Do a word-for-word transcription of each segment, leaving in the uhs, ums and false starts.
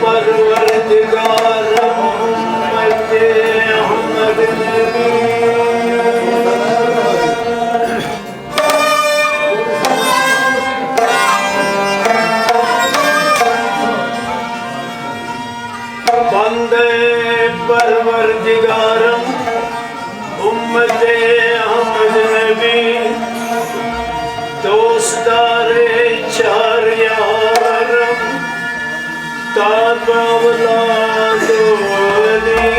پروردگار امت احمد نبی۔ بندے پروردگارم، امت احمد نبی، دوستدار چار یارم، تاب اولاد علی۔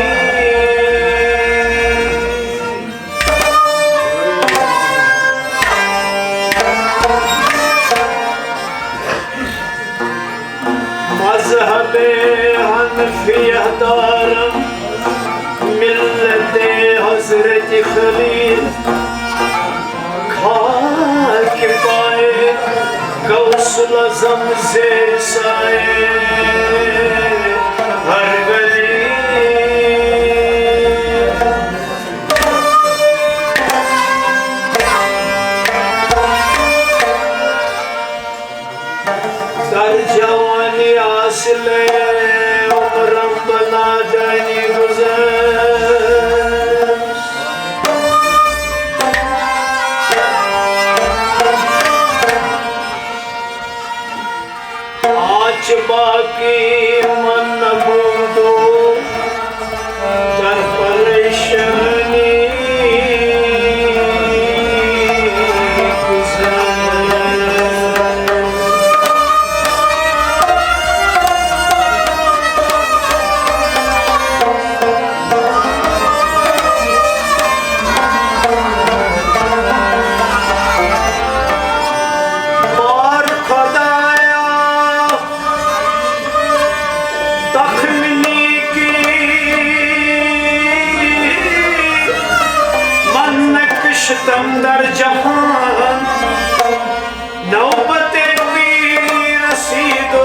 مذہب حنفیہ دارم، ملت حضرت خلیل، خاک پائے غوث الاعظم زیر سایہ ہر ولی۔ در جوانی حاصل عمرم بنادانی گذشت۔ آج باقی من نبودو در پریشانی گذر۔ بار خدایا، تخمینی کی من نکشتم در جهان، نوبت پیر رسید و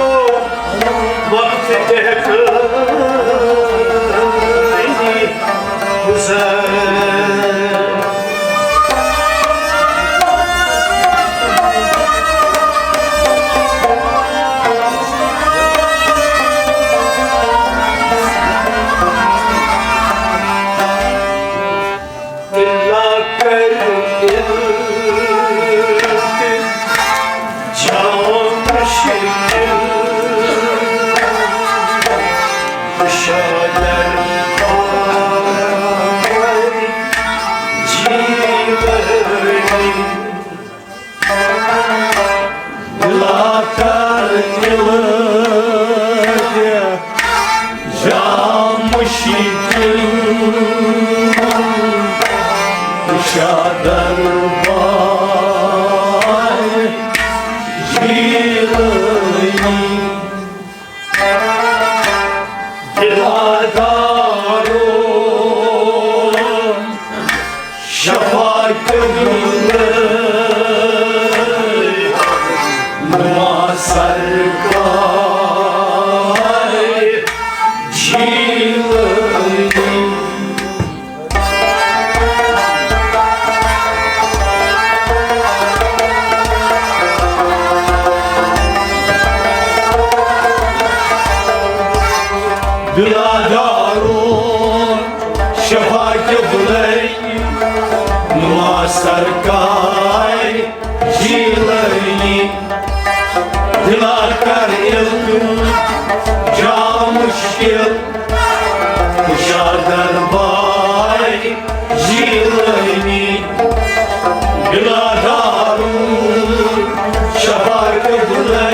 وقت دهکانی گذشت۔ دلا کر التجا مشکل، کشا در پای جیلانی۔ دلا کر التجا مشکل، کشا در پای جیلانی۔ دلا دارو شفاعت قبلے، نما سرکار جیلانی۔ دلا دارو شفاعت قبلے، نما سرکار جیلانی۔ دلا کر التجا مشکل، کشا در پای جیلانی۔ دلا دارو شفاعت قبلے۔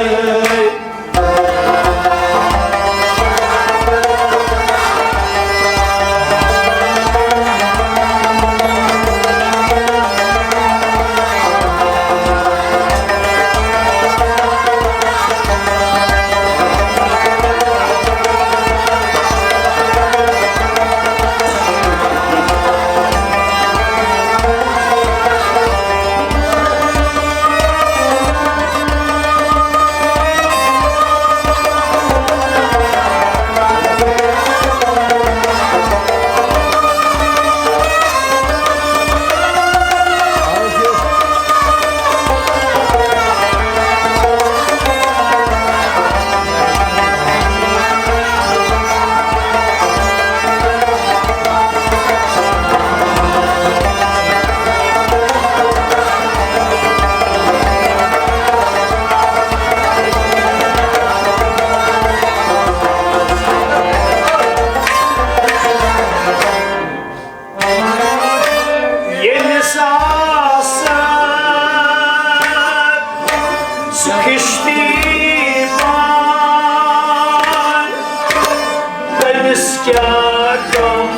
کیٛاہ غم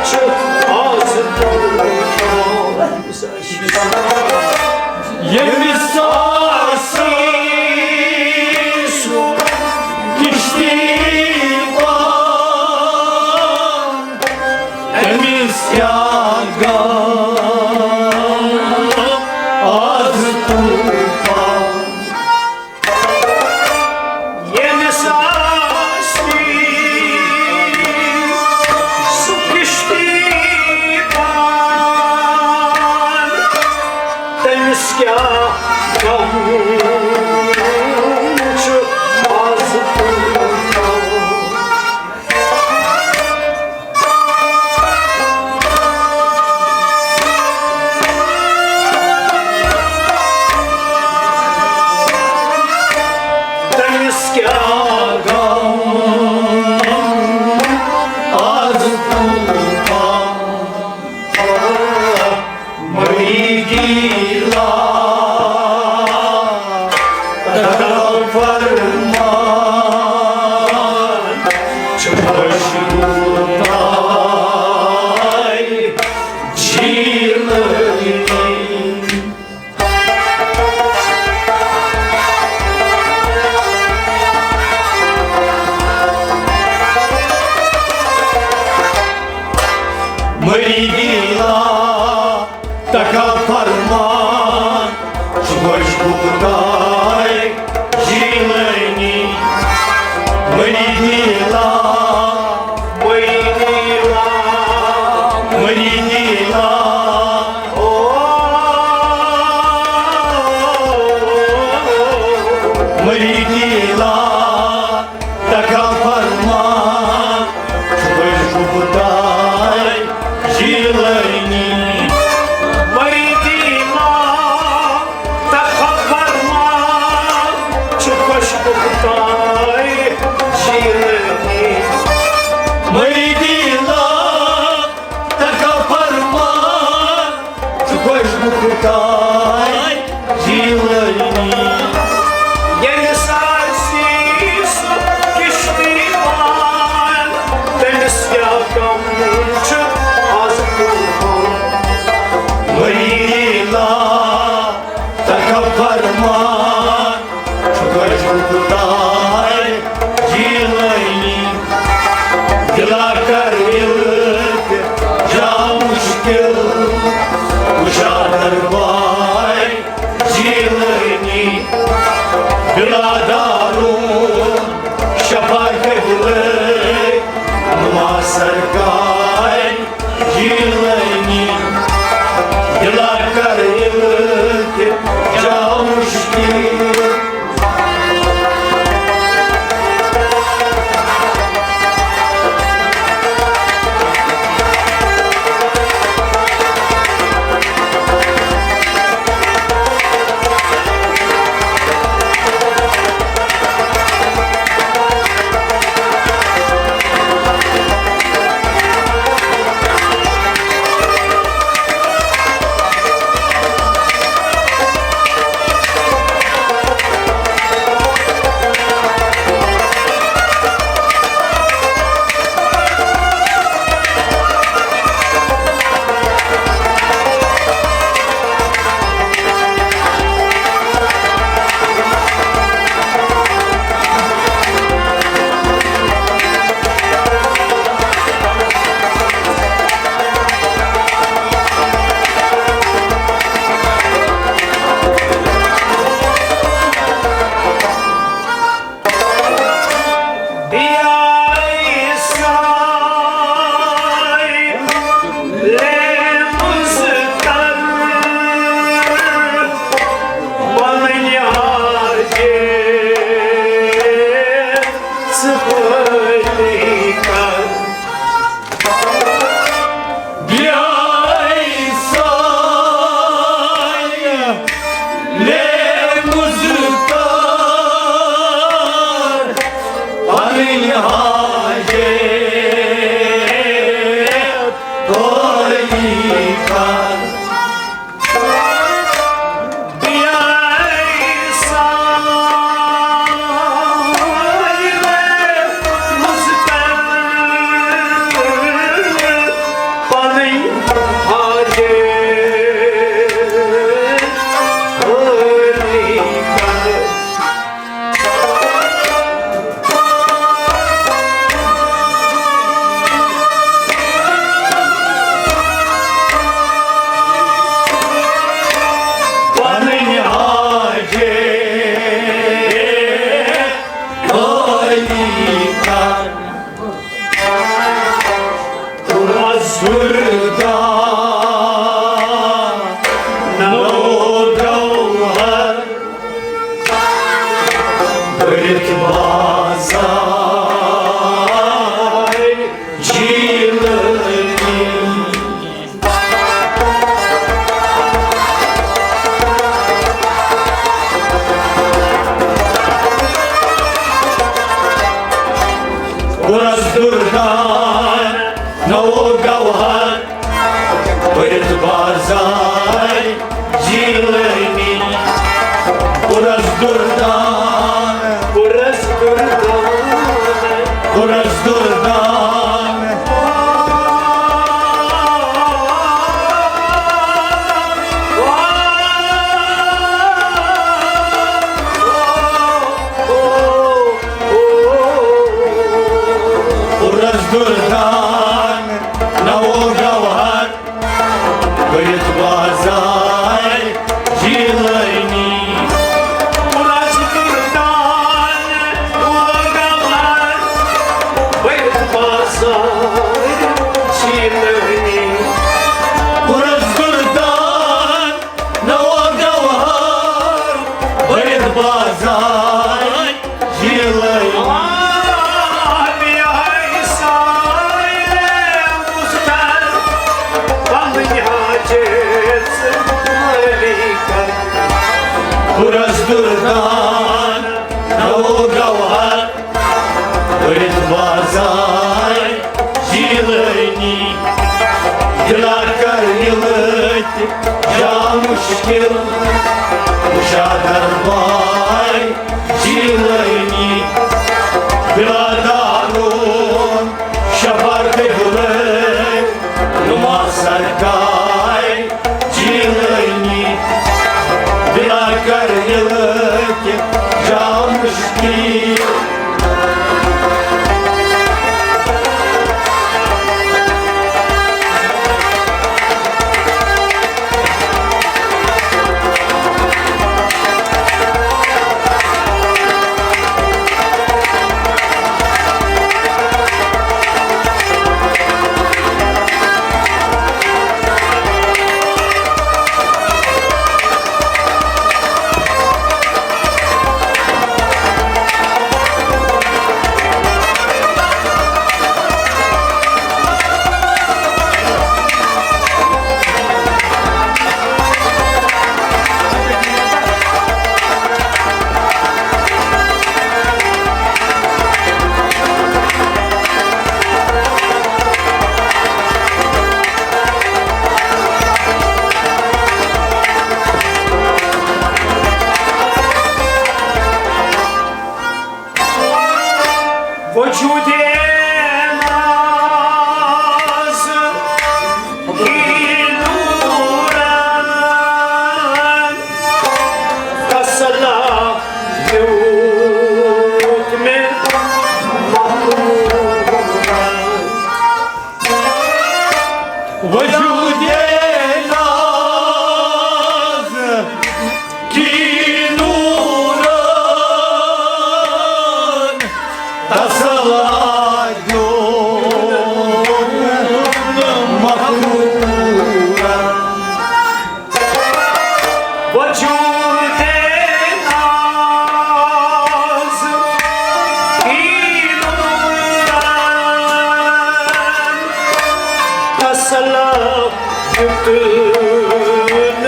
چھُ آز تُلان؟ ییٚمہِ ساسہِ سُہ کِشتی پان، أمِس کیٛاہ غم آز تُلان؟ ییٚمِس آسہِ سُہ کِشتی پان، تٔمِس کیٛاہ غم چھُ آز تُلان؟ تٔمِس کیٛاہ غم آز طوفان؟ مٔری گیلا تکل فرمان چھُ خوشبو تاے جیلنی۔ مٔری گیلا تکا فرمان چھُ خوشبو تاے جیلنی۔ مٔری گیلا، مٔری گیلا، مٔری گیلا۔ مٔری گیلا تکا فرمان چھُ خوشبو تاے جیلنی۔ مٔری گیلا تکا فرمان چھُ خوشبو تاے جیلنی۔ بازار جیلٲنی۔ آ، بیٚیہِ ہاے سایلے مُختار، پنٕنۍ حاجت مٲلی کر۔ بُرس دُردان نوٚو گوہر، بٔرِتھ بازار جیلٲنی۔ دِلا کر یِلہٕ تہِ جا مُشکِل، وُشادر بھاے جیلٲنی۔ بِلا دارون شفا قبلے، نما سرکار جیلٲنی۔ بِلا کر یِلہٕ تہِ جا مُشکِل۔ وجودِ ناز کی نورن تسلا دیوت مےٚ مخلوقن۔ وجودِ ناز کی نورن تسلا دیوت مخلوقن۔ وجودِ ناز کی نورن تسلا دیُتن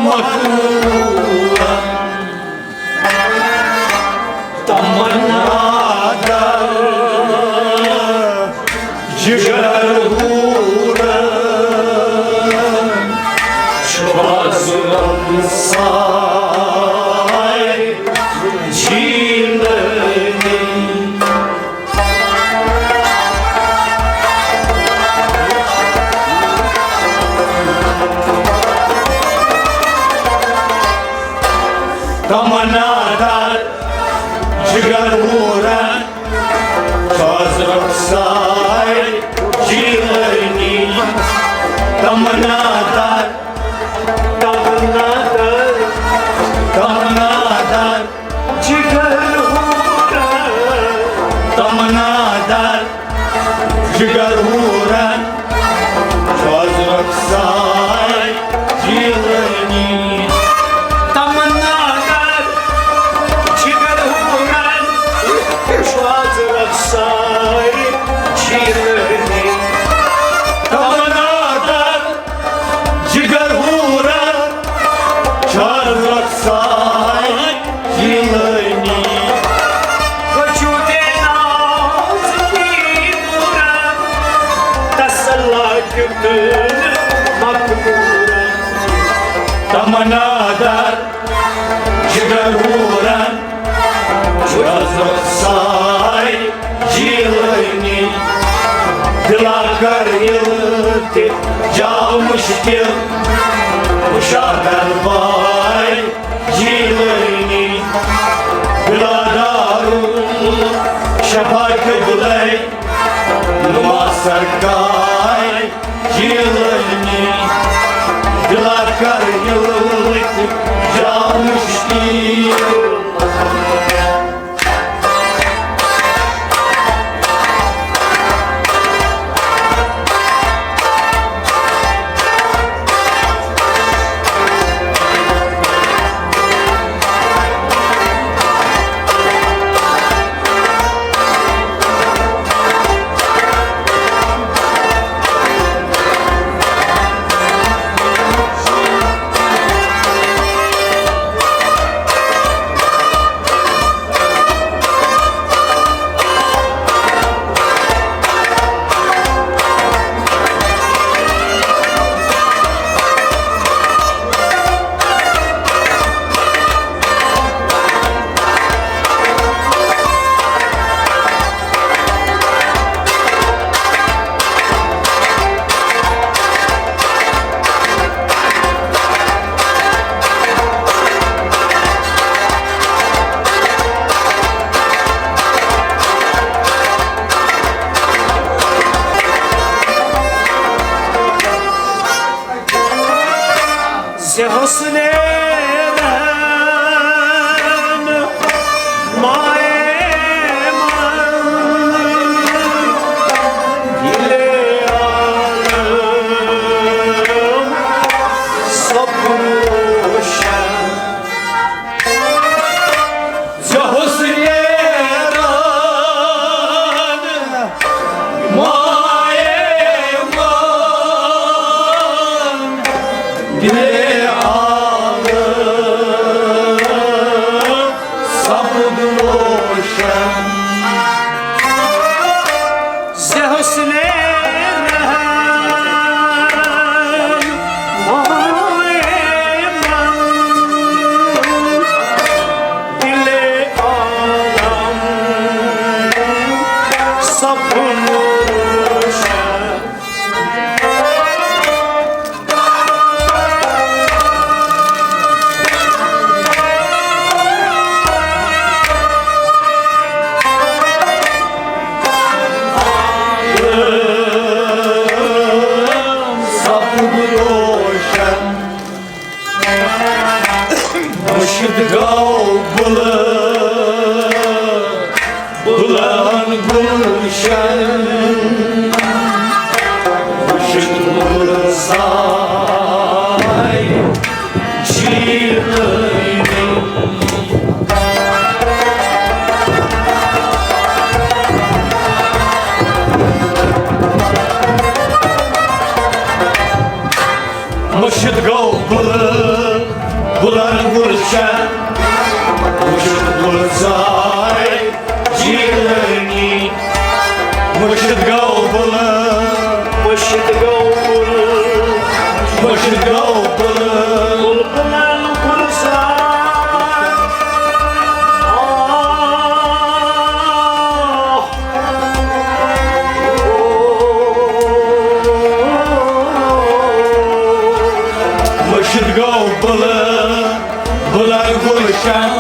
مخلوقن۔ تمنا در جگر ہورن، شوز رخسار جیلانی۔ تمنا در جگر ہورن، شوز رخسار جیلانی۔ تمنا در، تمنا در، تمنا در، جگر ہورن۔ تمنا در جگر ہورن، شوز رخسار جیلانی۔ تمنا در جگر ہورن، شوز رخسار جیلانی۔ تمنا در جگر ہورن، شوز رخسار جیلانی۔ وجودِ ناز کی نورن تسلا دیُتن مخلوقن۔ تمنا در جگر ہورن، شوز رخسار جیلانی۔ دِلا کر یِلہٕ تہِ جا مُشکِل، وُشادر بھاے جیلانی۔ بِلا دارُل شفا قبلے، نما سرکار جیلانی۔ دِلا کر یِلہٕ تہِ جان مُشکِل۔ زِ حسنِ رحم مایہِ من دِلِ عالم سپُد روشن۔ زِ حسنِ رحم مایہِ من دِلِ عالم سپُد روشن۔ زِ حسنِ رحم مایہِ من دِلِ عالم سپُد روشن۔ سپُد روشن۔ مُرشِد گوٚو بُلہٕ، بُلہٕ گُلشن۔ مُرشِد بُلہٕ ساے جیٖلٲنی۔ مُرشِد گوٚو بُلہٕ، بُلہٕ گُلشن۔ مُرشِد بُلہٕ ساے جیٖلٲنی۔ مُرشِد گوٚو بُلہٕ، مُرشِد گوٚو بُلہٕ، مُرشِد گوٚو بُلہٕ۔ بُلبُلن گُلزار۔ آہ۔ مُرشِد گوٚو بُلہٕ، بُلہٕ گُلشن۔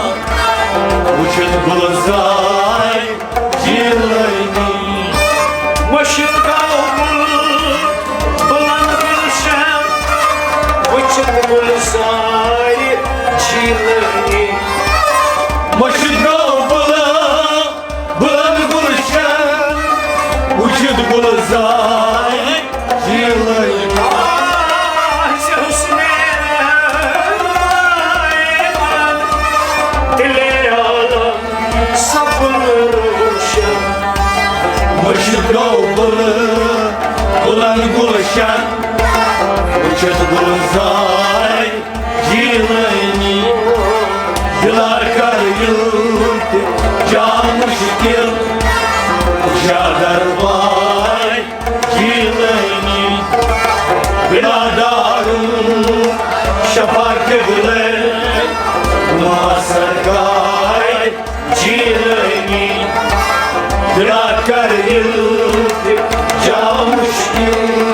وُچھِتھ گُلزار جیٖلٲنی۔ مُرشِد گوٚو بُلہٕ، بُلہٕ گُلشن۔ وُچھِتھ گُلزار جیٖلٲنی۔ مُرشِد گوٚو بُلہٕ، بُلہٕ گُلشن۔ وُچھِتھ گُلزار جیٖلٲنی۔ آہ، زِ حُسنِ دِلِ عالم سپُد روشن۔ مُرشِد گوٚو بُلہٕ، بُلہٕ گُلشن۔ وُچھِتھ گُلزار جیٖلٲنی۔ دِلا کر یِلہٕ تہِ جان مُشکِل۔ شادر بھاے جیٖلٲنی۔ بِلا دارُل شفا قبلہٕ، ماثر گاے جیٖلٲنی۔ بِلا کر یِلہٕ تہِ جان مُشکِل۔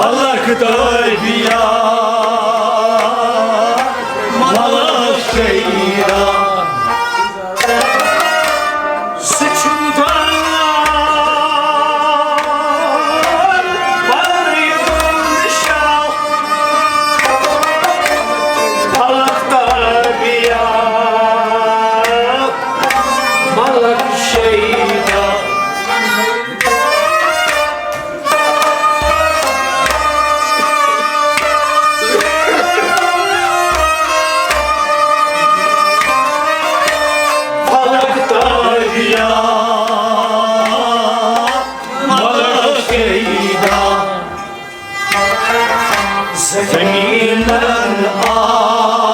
الگ تربیت ملک شیدا۔ سُہ چھُم دان پَرٕے وُن شاہ۔ الگ تربیت ملک شیدا۔ فلک تربیت ملک شیدا۔ زمینن آسمانن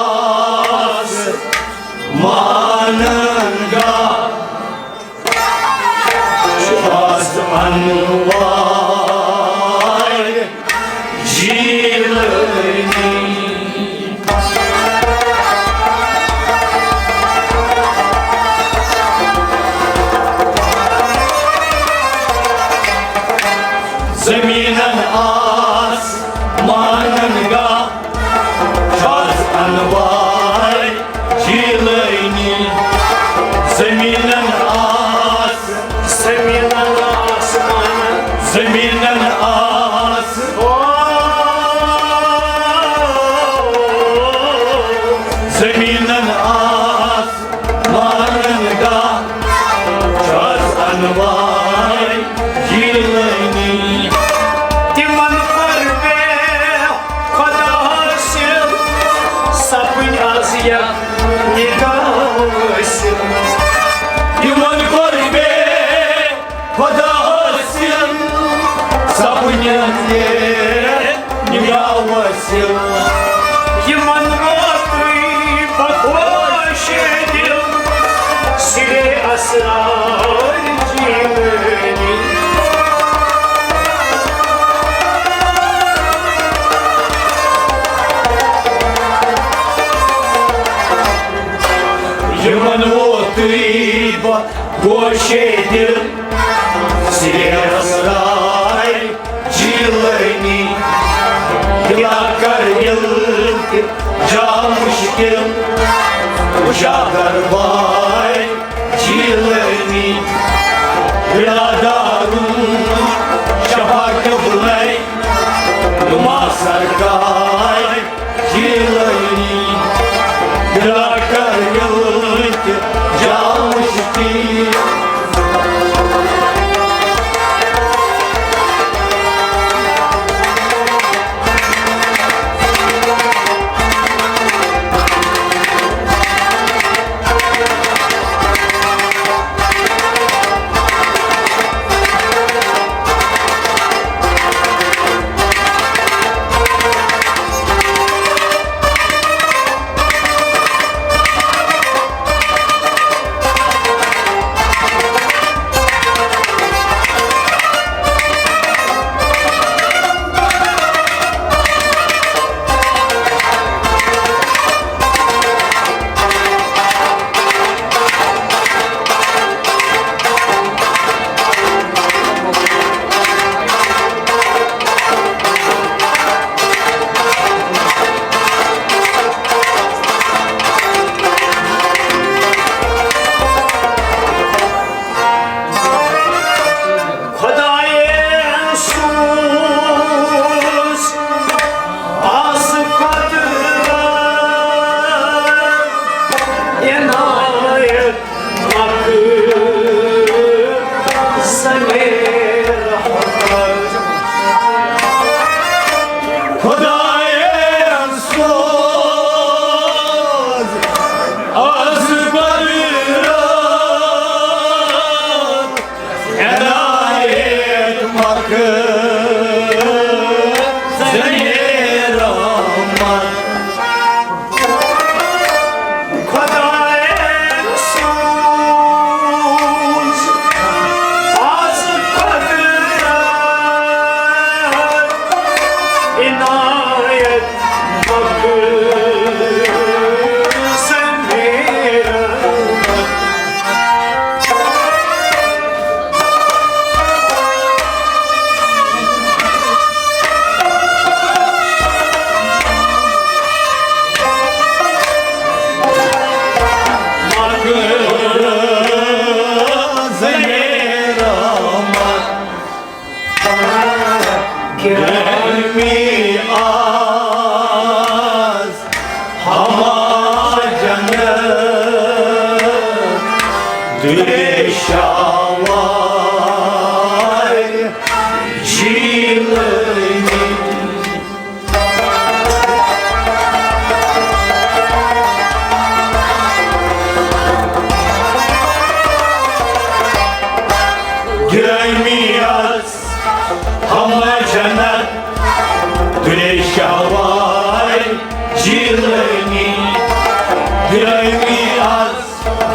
گاہ۔ شاز انوار جیلانی۔ زمینن آسمانن گاہ۔ شاز انوار جیلانی۔ زمینن آس۔ زمینن آسمان۔ زمینن آس۔ او۔ زمینن آس۔ مانن گاہ شاز انوار جیلانی۔ تِمن کوٚر بے خۄدا حٲصِل، سپٕدۍ از یتھ نگاہ وٲصِل۔ تِمن کوٚر بے خۄدا حٲصِل، سپٕدۍ از یتھ نگاہ وٲصِل۔ یِمن ووتُے بخوش دِل سِرے اسرار جیلانی۔ یِمن ووتُے بخوش دِل سِرے اسرار جیلانی۔ دِلا کر ییٚلہِ تہِ جا مُشکِل، اُجاگر بھاے جیلانی۔ بِلا دارُن شفا قبلے نما سرکار جیلانی۔ دِلا کر ییٚلہِ تہِ جا مُشکِل۔ خۄدایَن سوٗز آز قۄدرت عنایت مخلوق سمے رحمت۔ خۄدایَن سوٗز آز قۄدرت عنایت مخلوق سمے رحمت۔ خۄدایَن سوٗز آز قۄدرت عنایت مخلوق سمے رحمت۔ پیشاوار جیلانی، گرامی از،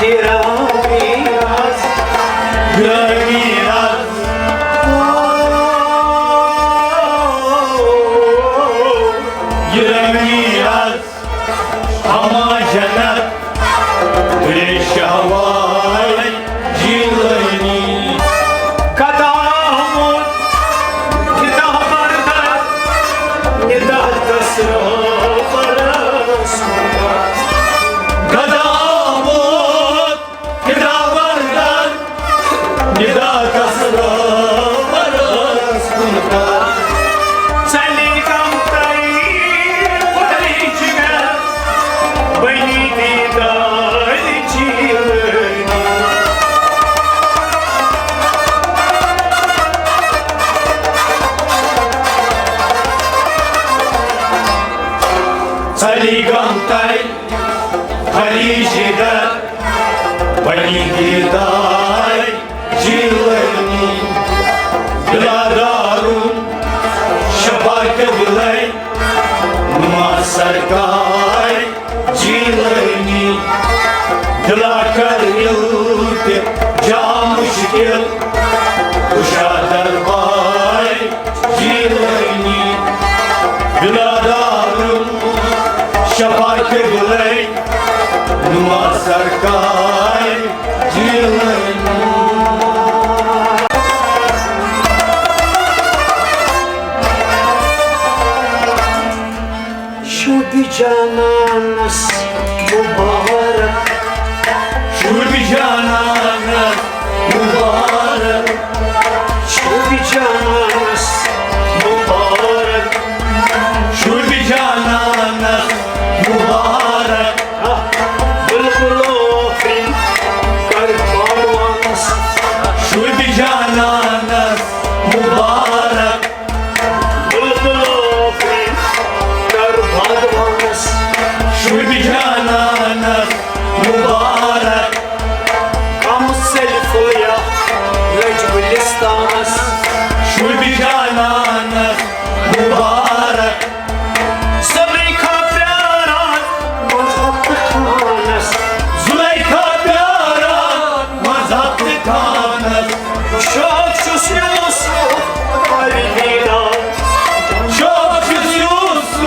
گرامی از، گرامی از، گرامی از، اما جنت پیشاوار جیلانی۔ قدامت کتاب بردار، ندا تصرف رسول۔ قدامت کتاب بردار، ندا تصرف رسول۔ ژَلہِ غم تۄہہِ، خۄداے چھِ مےٚ، بٔنی دیٖدار جیٖلٲنی۔ ژَلہِ غم تۄہہِ، خۄداے چھِ مےٚ، بٔنی دیٖدار جیلانی، بلا دارون شفا قبلے نما سرکار جیلانی۔ دلا کر التجا مشکل کشا دربار جیلانی، بلا دارون شفا قبلے نما سرکار جیلانی۔ شوبہِ جانانس مبارک، شوبہِ جانانس مبارک، شوبہِ جانانس مبارک، شوبہِ جانانس مبارک۔ بلبلو آفرین کر باغوانس، شوبہِ جانانس مبارک۔ بلبلو آفرین کر باغوانس، شوبہِ جانانس مبارک۔ کم سیلفیا لج گلستانس، شوبہِ جانانس مبارک۔ زلیخا پیاران مذہب تہٕ خانس، زلیخا پیاران مذہب تہٕ خانس۔ شوق چھُس یوسف بھاے دیدار، شوق چھُس یوسف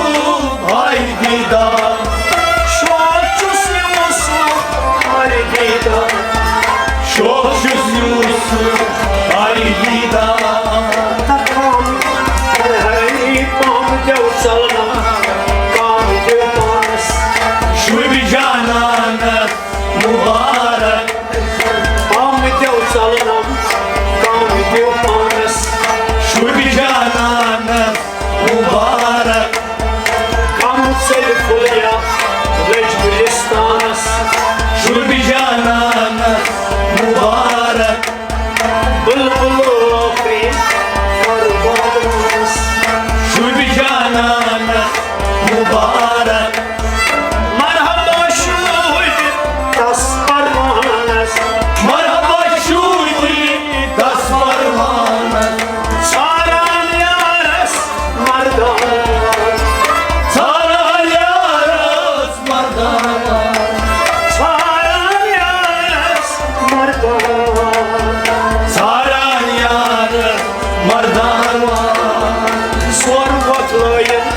بھاے دیدار، شوق چھُس یوسف بھاے دیدار، شوق چھُس یوسف بھاے دیدار۔ ترہم ترہی پام دیو ژلنم، پام دیو پانس، شوبہِ جانانس مبارک۔ پام دیو ژلنم، پام دیو پانس، شوبہِ جانانس مبارک۔ کم ژٔلۍ پھُلیا لٔج گُلستانس، شوبہِ جانانس مبارک۔ بلبلو آفرین کر باغوانس، شوبہِ جانانس مبارک۔ مرحبا شوبہِ تس پروانس، مرحبا شوبہِ تس پروانس۔ ژھاران یارس مردان، ژھاران یارس مردان، ژھاران یارس مردان، ژھاران یارس مردان۔ سور وۄتھ لٲیِتھ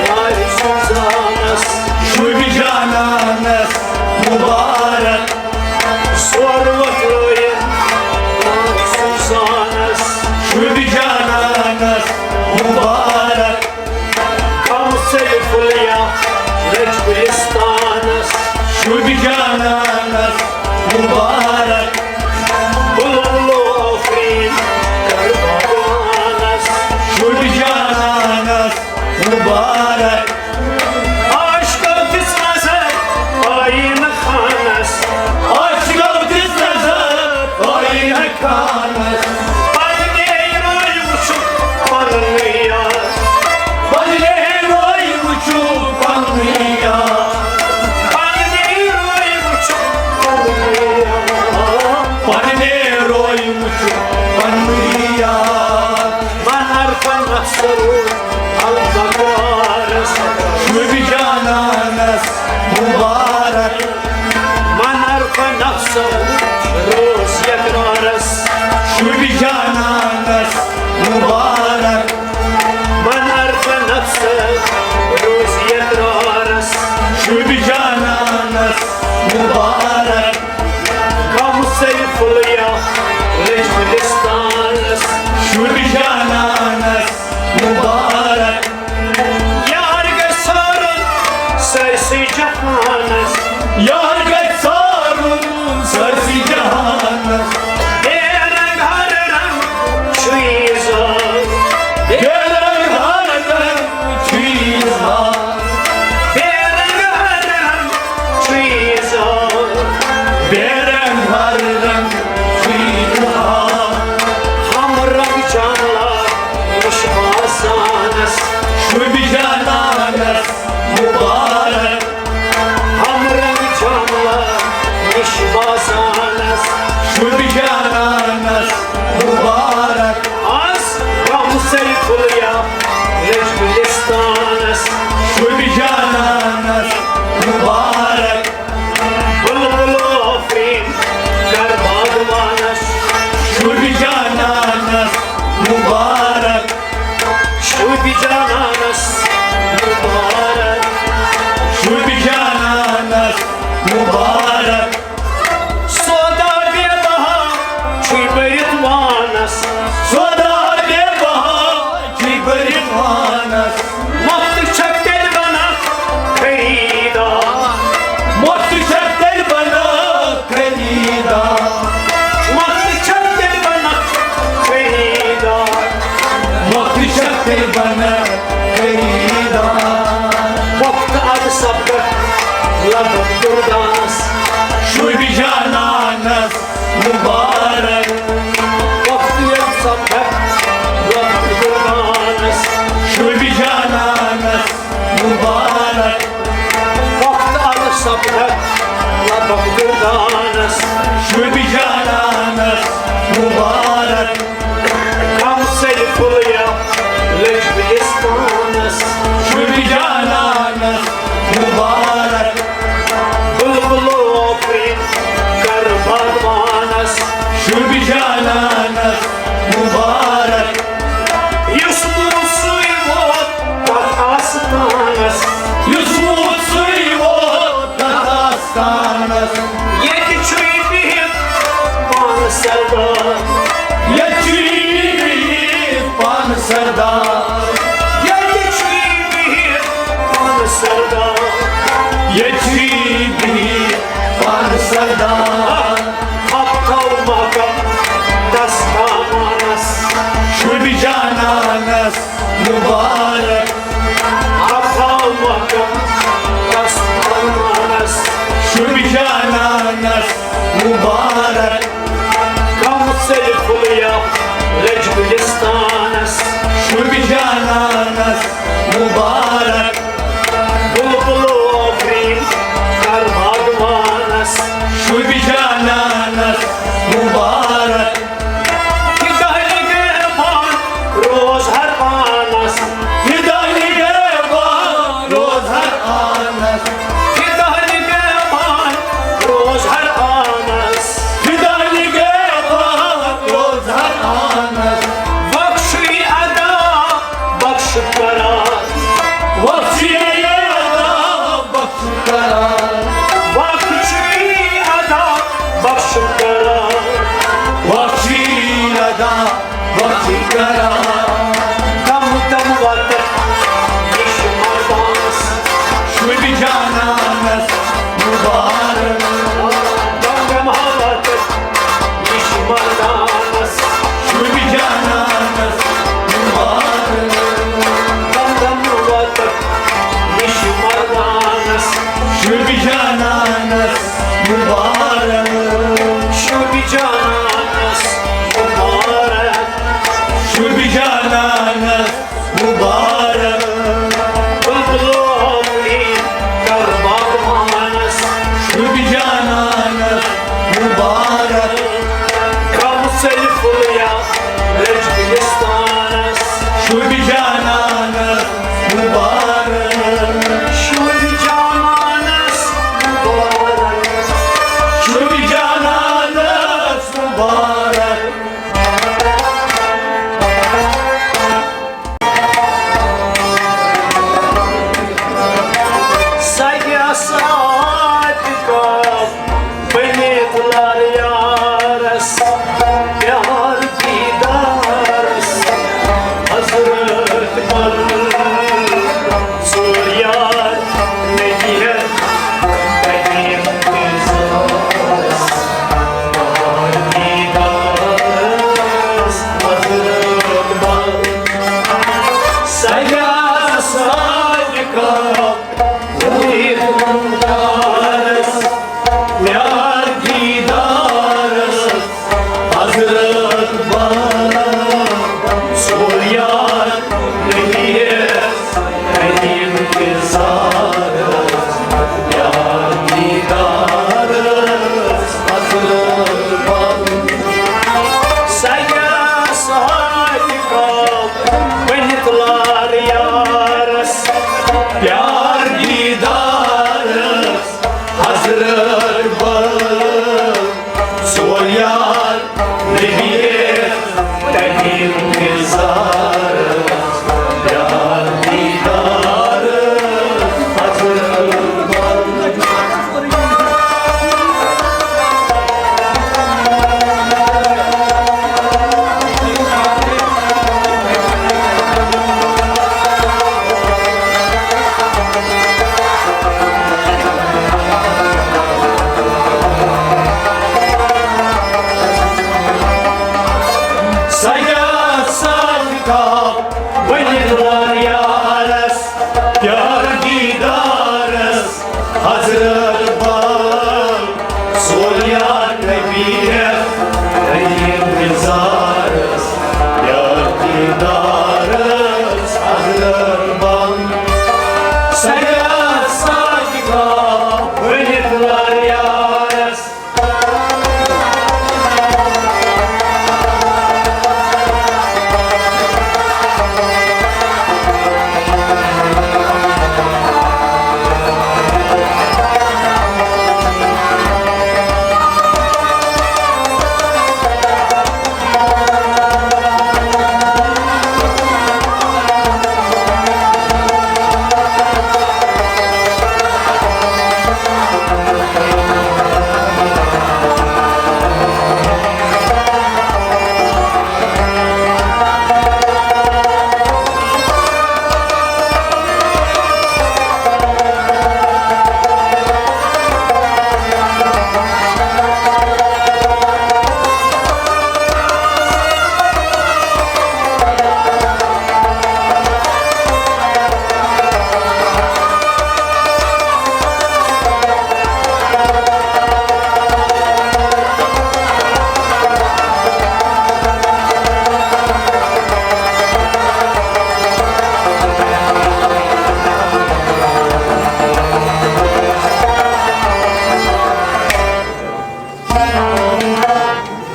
نارِ سوزانس، شوبہِ جانانس مبارک۔ سور وۄتھ لٲیِتھ نارِ سوزانس، شوبہِ جانانس مبارک۔ کم سیلفیا لٔج گُلستانس، شوبہِ جانانس مبارک۔ بلبلو آفرین کر باغوانس، شوبہِ جانانس مبارک۔ عاشقو دِژ نظر آیینہٕ خانس، عاشقو دِژ نظر آیینہٕ خانس۔ پننے روے وُچھُکھ پننُے یار، پننے روے وُچھُکھ پننُے یار، پننے روے وُچھُکھ پننُے یار، پننے روے وُچھُکھ پننُے یار۔ بہر پنس سرور البت یار گژھِ سارُن سٲرسٕے جہانس۔ بے رنگ ہر رنگ چھُ یہِ زال۔ بے رنگ ہر رنگ چھُ یہِ زال۔ بے رنگ ہر رنگ چھُ یہِ زال۔ بے رنگ ہر رنگ چھُ یہِ زال۔ ہم رنگ جانلا نِش باسانس۔ شُبہِ جانانس مبارک۔ ہم رنگ جانلا نِش باسانس۔ شُبہِ جانانس مبارک۔ آز کم سیف الیا لٔج گُلستانس۔ شُبہِ جانانس مبارک۔ بلبل آفرین کر باغوانس۔ شُبہِ جانانس مبارک۔ شُبہِ جانانس مبارک۔ شُبہِ جانانس مبارک۔ سودا بے بہا چھُے بٔرِتھ وانس۔ سودا بے بہا چھُے بٔرِتھ وانس۔ مۄختہٕ چھکھ تیٚلہِ بنان خریٖدار۔ مۄختہٕ چھکھ تیٚلہِ بنان خریٖدار۔ مۄختہٕ چھکھ تیٚلہِ بنان خریٖدار۔ مۄختہٕ چھکھ تیٚلہِ بنان خریٖدار۔ مۄختہٕ اَدٕ سپدکھ لبن دُردانس۔ شُبہِ جانانس مبارک۔ وقت ییٚلہِ سپدکھ وقت قربانس۔ شُبہِ جانانس مبارک۔ وقت اَدٕ سپدکھ وقت قربانس۔ شُبہِ جانانس مبارک۔ کم سیف الیا لٔج گُلستانس۔ شُبہِ جانانس مبارک۔ بلبل آفرین کر باغوانس۔ شُبہِ جانانس مبارک۔ یُس موسٕے ووت تتھ آستانس۔ یُس موسٕے ووت تتھ آستانس۔ ییٚتہِ چھُے بِہِتھ پانہٕ سردار۔ ییٚتہِ چھُے بِہِتھ پانہٕ سردار۔ ییٚتہِ چھُے بِہِتھ پانہٕ سردار۔ ییٚتہِ چھُے بِہِتھ پانہٕ سردار۔ اَتھ تھاو مقام دستامانس۔ شُبہِ جانانس مبارک۔ اَتھ تھاو مقام دستامانس۔ شُبہِ جانانس مبارک۔ کم سیف الیا لٔج گُلستانس۔ شُبہِ جانانس مبارک۔ بلبل آفرین کر باغوانس۔ شُبہِ جانانس مبارک۔ فدا نگہبان روز ہر آنس۔ فدا نگہبان روز ہر آنس۔ فدا نگہبان روز ہر آنس۔ فدا نگہبان روز ہر آنس۔ بخشی ادا بخش قرار۔ صادقہ، وحید مختارس، پیار دیدارس، حضرت بابا، سوریان نبیس، انتظارس، پیار دیدارس، حضرت بابا۔ سجا صادقہ، بٔنِتھ لال یارس، پیار دیدارس، حضرت بل، سوریان نبی، تمہِ انتظارس، پیار دیدارس، حضرت بل۔ سجا صادقہ، بٔنِتھ لال یارس، پیار دیدارس، حضرت بل، سوریان نبی، انتظارس، پیار دیدارس، حضرت بل۔ سجا صادقہ، بٔنِتھ لال یارس۔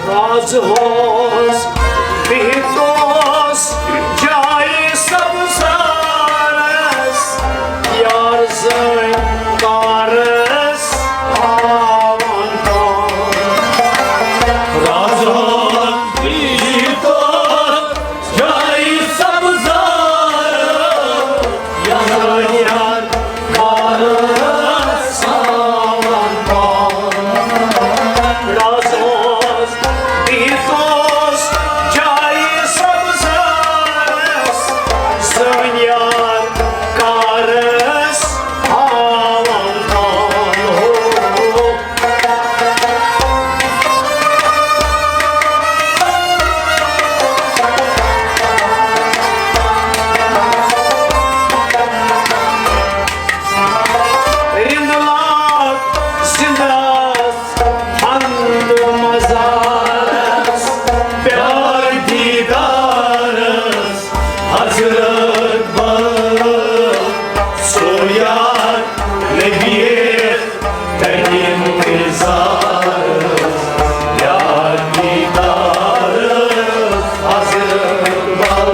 راز اوس بِہِتھ اوس جایہِ سبزارس، یار زٲنۍ کارس ہاوان کان۔ راز اوس بِہِتھ اوس جایہِ سبزارس، یار رِنٛدٕ لاگ زِنٛدٕ آس، ہنٛد مزارس، پیار دیدارس، حضرت بل، سویار نبی، تمہِ انتظارس، پیار دیدارس، حضرت بل۔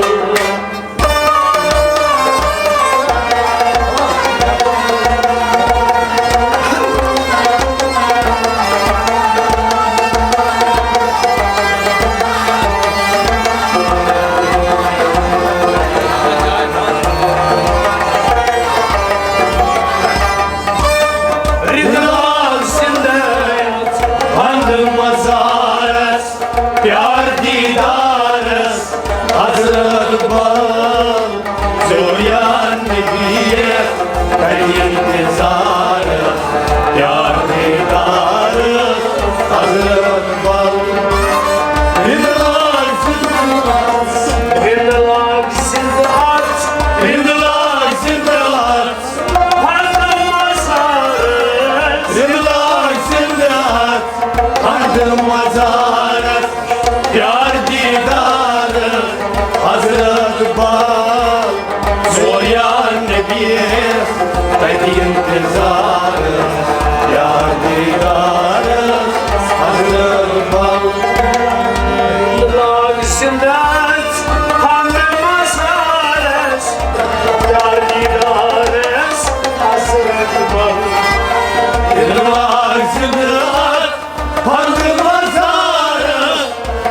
رِنٛدٕ لاگ زِنٛدٕ آس، ہنٛد مزارس، پیار دیدارس، حضرت بل، زوریان نبی، تمہِ انتظارس، پیار دیدارس، حضرت بل۔ رِنٛدٕ لاگ زِنٛدٕ آس، رِنٛدٕ لاگ زِنٛدٕ آس، رِنٛدٕ لاگ تَتہِ اِنتِظار یار دیٖدار حضرت بل۔ لاگ زِنٛدٕ اَژ پنٛنہِ مزارس، یار دیٖدارس حضرت بل۔ لاگ زِنٛدٕ اَژ پنٛنہِ مزارس،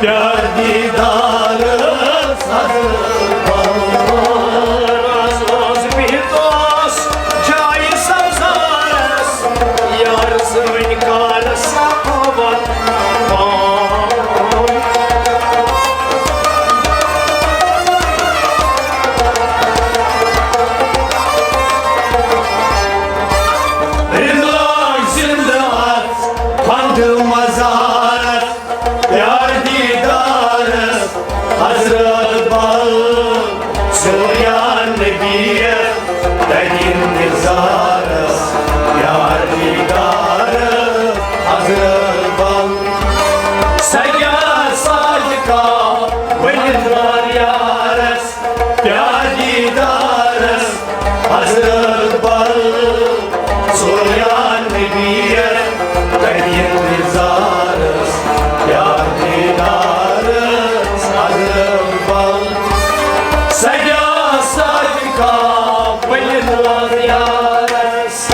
یار دیٖدارس حضرت بل۔ راز راز بِہِتھ اوس جایہِ سبزارس، یار سٲنۍ کارس آوان۔ رضا زِنٛدٕ اَژ پنٛنہِ مزارس، یار دیٖدارس حضرت بل۔ سوریان نبی تَتہِ اِنتِظارس، یار دیٖدارس حضرت بل۔ سجا صادقہ ؤنِتھ وار یارس، یار دیٖدارس حضرت بل۔ سوریان نبی تَتہِ اِنتِظارس، یار دیٖدارس حضرت بل۔ سجا صادقہ ؤنِتھ وار یارس۔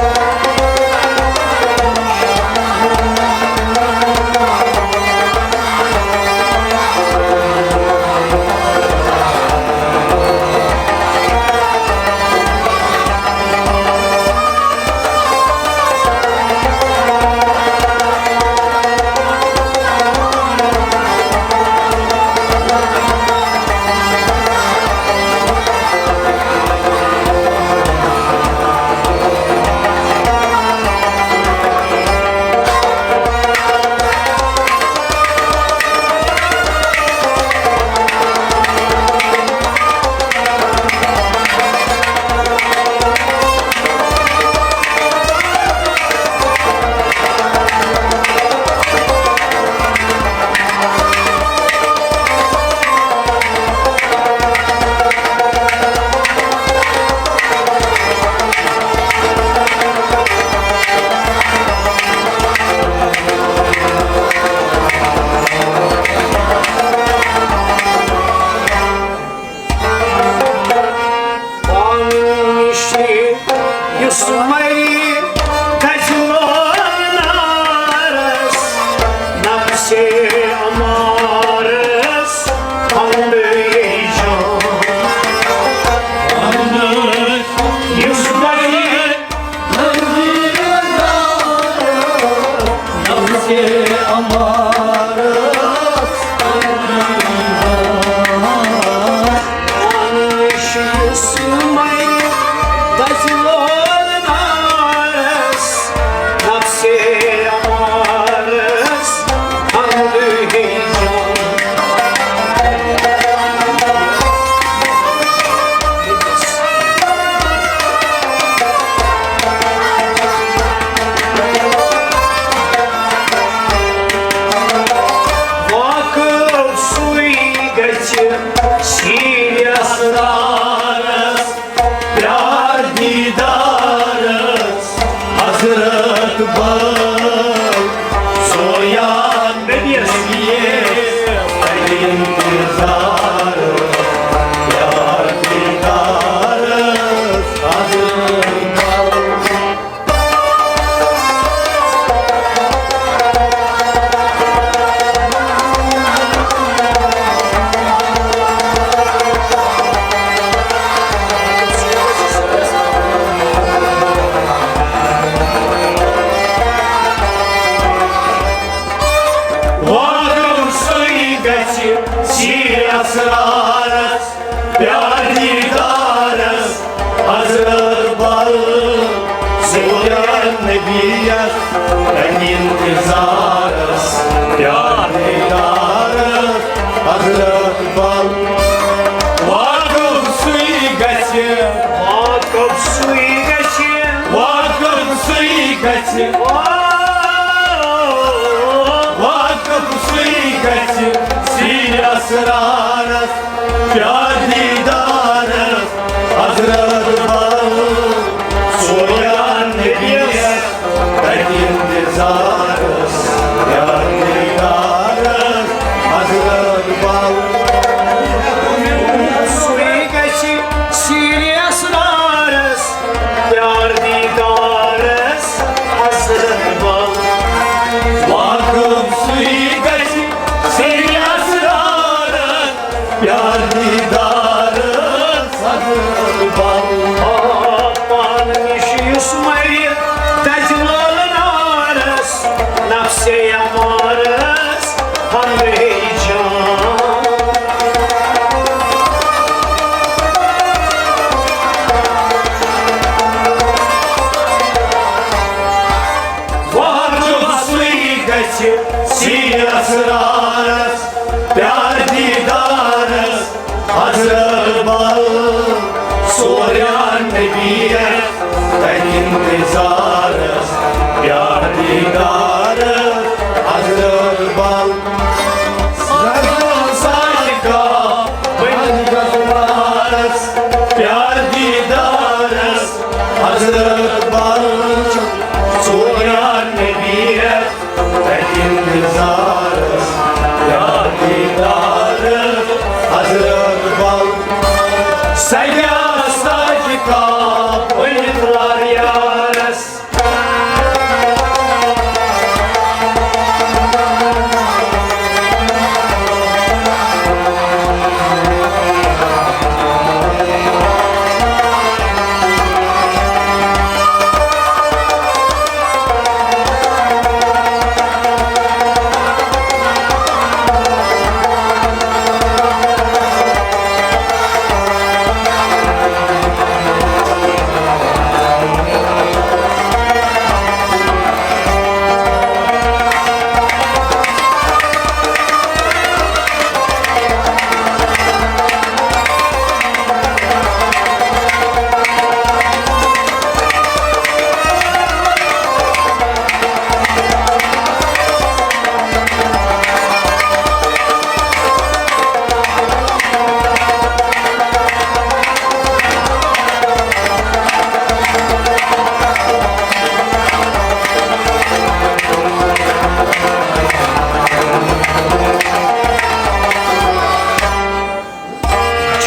پانہٕ نِش یُس مَرِ گژھِ لولہٕ نارس، نفسِ امارس پنٛدٕے جان۔ یُس مَرِ نفسِ امارس پنٛدٕے جان۔ پانہٕ نِش یُس مَرِ گژھِ لولہٕ نارس، نفسِ امارس پنٛدٕے جان۔ واقف سُے گژھِ سیٖرِ اسرارس، پیار دیٖدارس حضرت بل۔ سوریان نبی یس اِنتظار، پیار دیٖدارس حضرت بل۔ واقف سُے گژھِ سیٖرِ اسرارس، پیار دیٖدارس حضرت بل۔ سوریان نبی یس اِنتظارس، پیار دیٖدارس حضرت بل۔ واقف سُے گژھِ، واقف سُے گژھِ، واقف سُے گژھِ، واقف سُے گژھِ سیٖرِ اسرارس، پیار دیٖدارس حضرت بل۔ انتظارس، پیار دیدارس، حضرت بل۔ رضا سالکا، بل۔ پیار دیدارس، حضرت بل۔ سوریان نبیس، تتہِ انتظارس، پیار دیدارس، حضرت بل۔ سجا سالکا، بل۔ یارس۔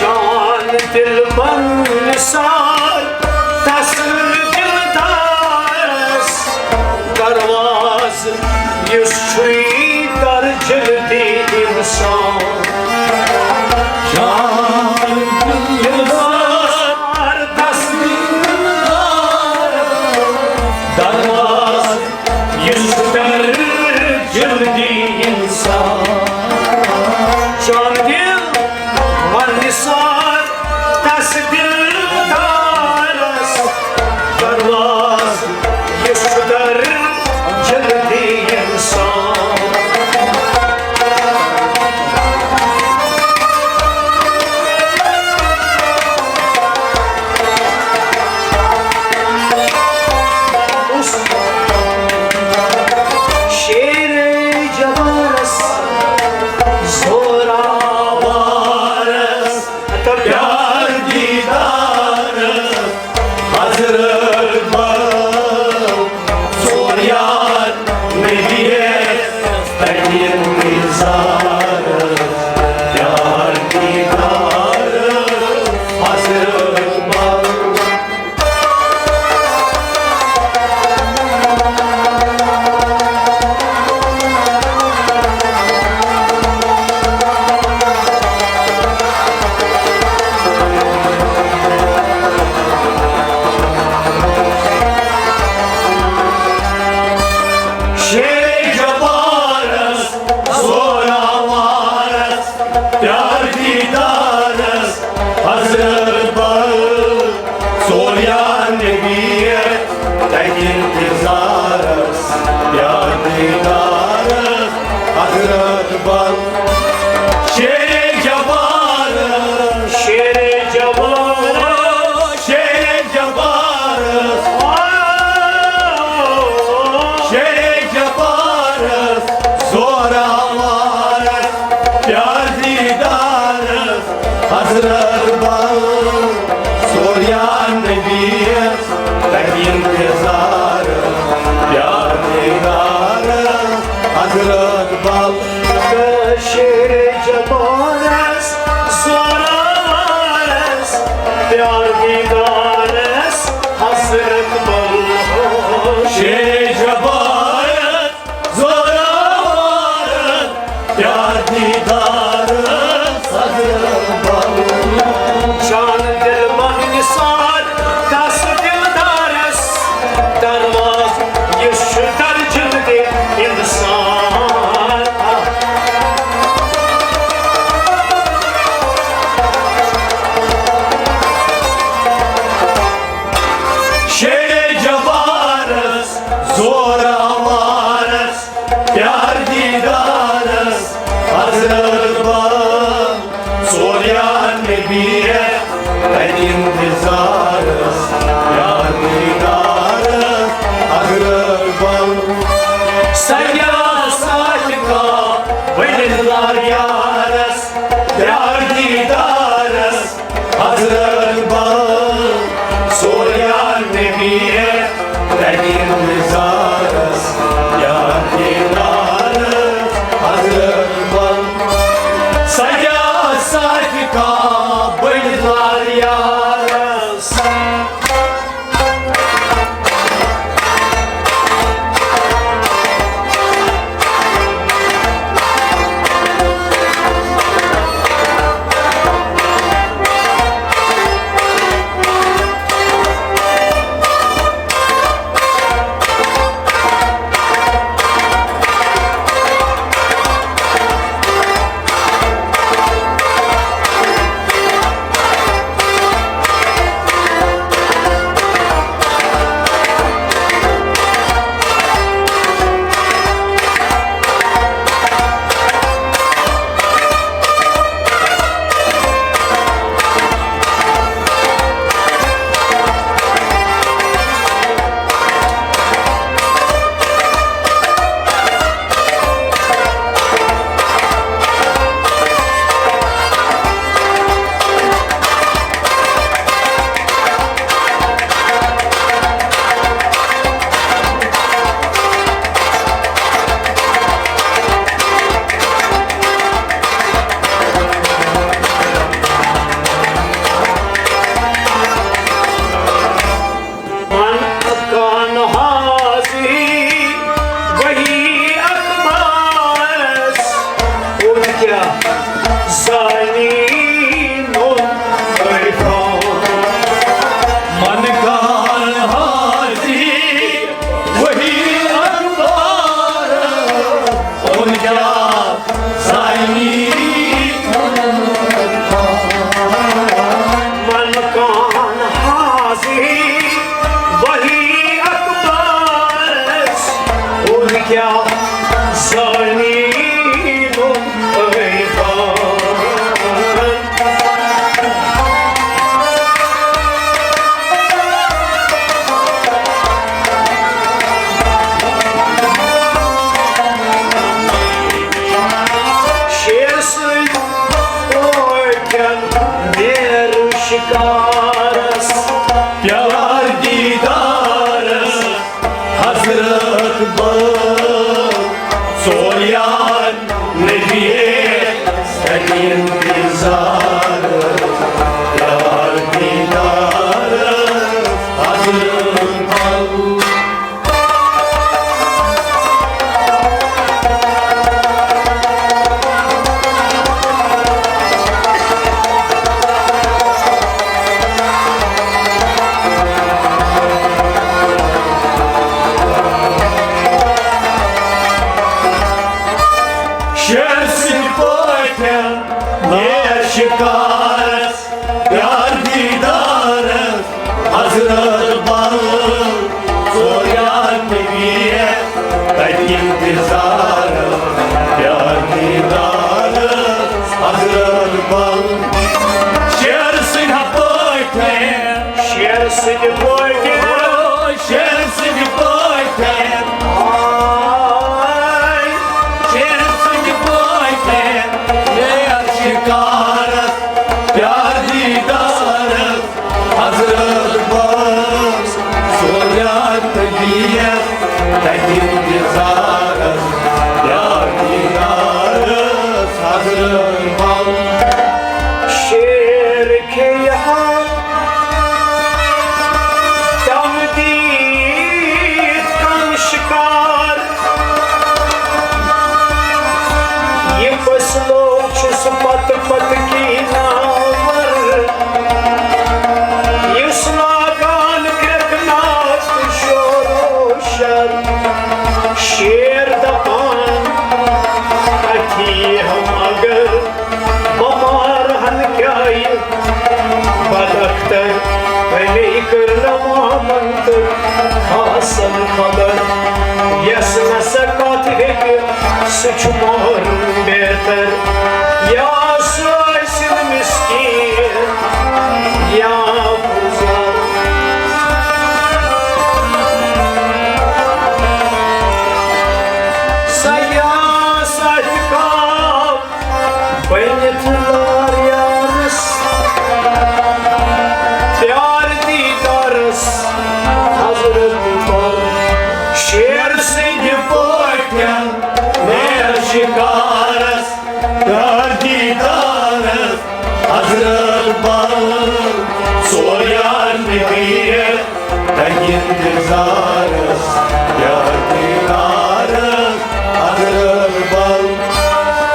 جان دل بن نثار، تس دلدارس دروازٕ، یُس چھُے در جلدِ انسان۔ جان دل بن نثار، تس دلدارس دروازٕ، یُس در جلدِ انسان۔ جان دل بن نثار، تس دلدارس دروازٕ، یُس در جلدِ انسان۔ شیرِ جبارس، زوراوارس، پیار دیدارس، حضرت بل۔ سوریان نبیس، تتہِ انتظارس، پیار دیدارس، حضرت بل۔ شیرِ جبارس، زوراوارس، پیار دیدارس، حضرت بل۔ سوریان نبیس، تتہِ انتظارس، پیار دیدارس، حضرت بل۔ شیرِ جبارس، شیرِ جبارس، شیرِ جبارس، شیرِ جبارس، زوراوارس، پیار دیدارس، حضرت بل۔ سوریان نبیس، تتہِ انتظارس، پیار دیدارس، حضرت بل۔ شیرِ جبارس، زوراوارس، پیار دیدارس، حضرت بل۔ شیرِ جبارس، زوراوارس، پیار دیدارس، حضرت بل۔ جان دل بن نثار، تس دلدارس دروازٕ، یُس چھُ در جلدِ انسان۔ شیرِ جبارس، زوراوارس، پیار دیدارس، حضرت بل۔ سوریان نبیس، تتہِ انتظارس، پیار دیدارس، تَمہِ اِنتظارَس یا دیدارَس حضرت بل۔ سجا صادقہ بٔڑۍ لال یارَس۔ من کان حاضی وہی اخبارس، اور کیا زانی نون عرفان۔ من کان حاضی وہی اخبار، اور کیا زانی من کان حاضی وہی اخبارس، اور کیا زانی نون عرفان۔ شیر سٕنٛدۍ پٲٹھۍ نیرٕ شِکارس، پیار دیدارس حضرت بل۔ سوریان نبی انتظارس، پیار دیدارس حضرت بل۔ شیر سٕنٛدۍ پٲٹھۍ نیر شِکارس، پیار دیدارس حضرت بل۔ سوریان نبی تتہِ انتظارس، پیار دیدارس حضرت بل۔ شیر سٕنٛدۍ پٲٹھۍ، شیر سٕنٛدۍ پٲٹھۍ، شیر سٕنٛدۍ پٲٹھۍ، شیر سٕنٛدۍ پٲٹھۍ نیر شِکارس، پیار دیدارس حضرت بل۔ سوریان نبی تتہِ انتظارس، پیار دیدارس حضرت بل۔ شیر کھیٚیہِ ہا تَمہِ دیٖد کم شِکار۔ یہِ فٲصلو چھُس پتہٕ پتہٕ کی ناور، یُس لاگان کرٛٮ۪کھ ناو تہٕ شور و شر۔ شیر دپان، اَتھی ہم اگر بمار ہن کیٛاہ یہِ بداختر، اَمے کٔر نہٕ مامن تہٕ خاصن خبر۔ یس نہ سا کتھ ہیٚکہِ، سُہ چھُ مارُن بہتر۔ یا سُہ ٲسِن مسکین یا پُرزار۔ سیاست کا بٔنِتھ لار یارس، پیار دیدارس بل، سوریان میر، تنگ انتظارس، یار دیدارس، حضرت بل۔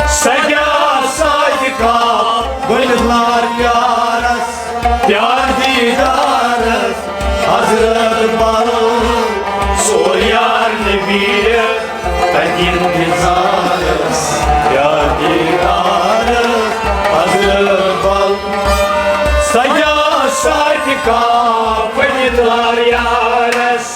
سجا صادقہ، ونلار یارس، یار دیدارس، حضرت بل۔ سوریان میر، تنگ انتظارس، یار دیدارس، حضرت بل۔ سجا صادقہ، ونلار یارس۔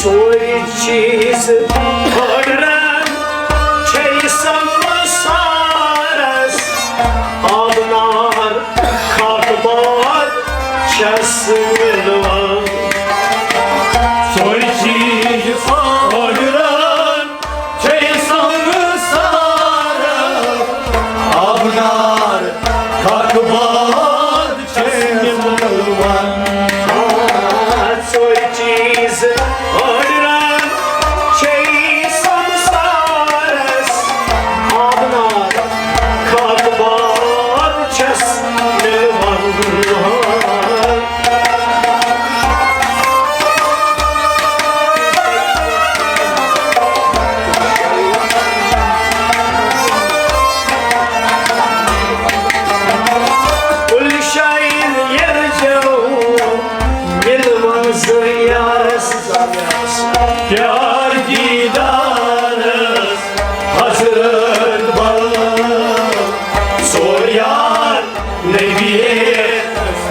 ژورِ چیٖز پھٔٹرن چھے سمسارس، آبنار خاکہٕ باد چھس مِلوان۔ ژورِ چیٖز پھٔٹرن چھے سمسارس، آبنار خاکہٕ باد چھس مِلوان۔ ژورِ چیٖز پھٔٹرن چھے سمسارس، آبنار خاکہٕ باد چھس مِلوان۔ کُل شاین یرجو مِلوان زٕ یارس، یار دیدارس، حضرت بل۔ سوریان نبی،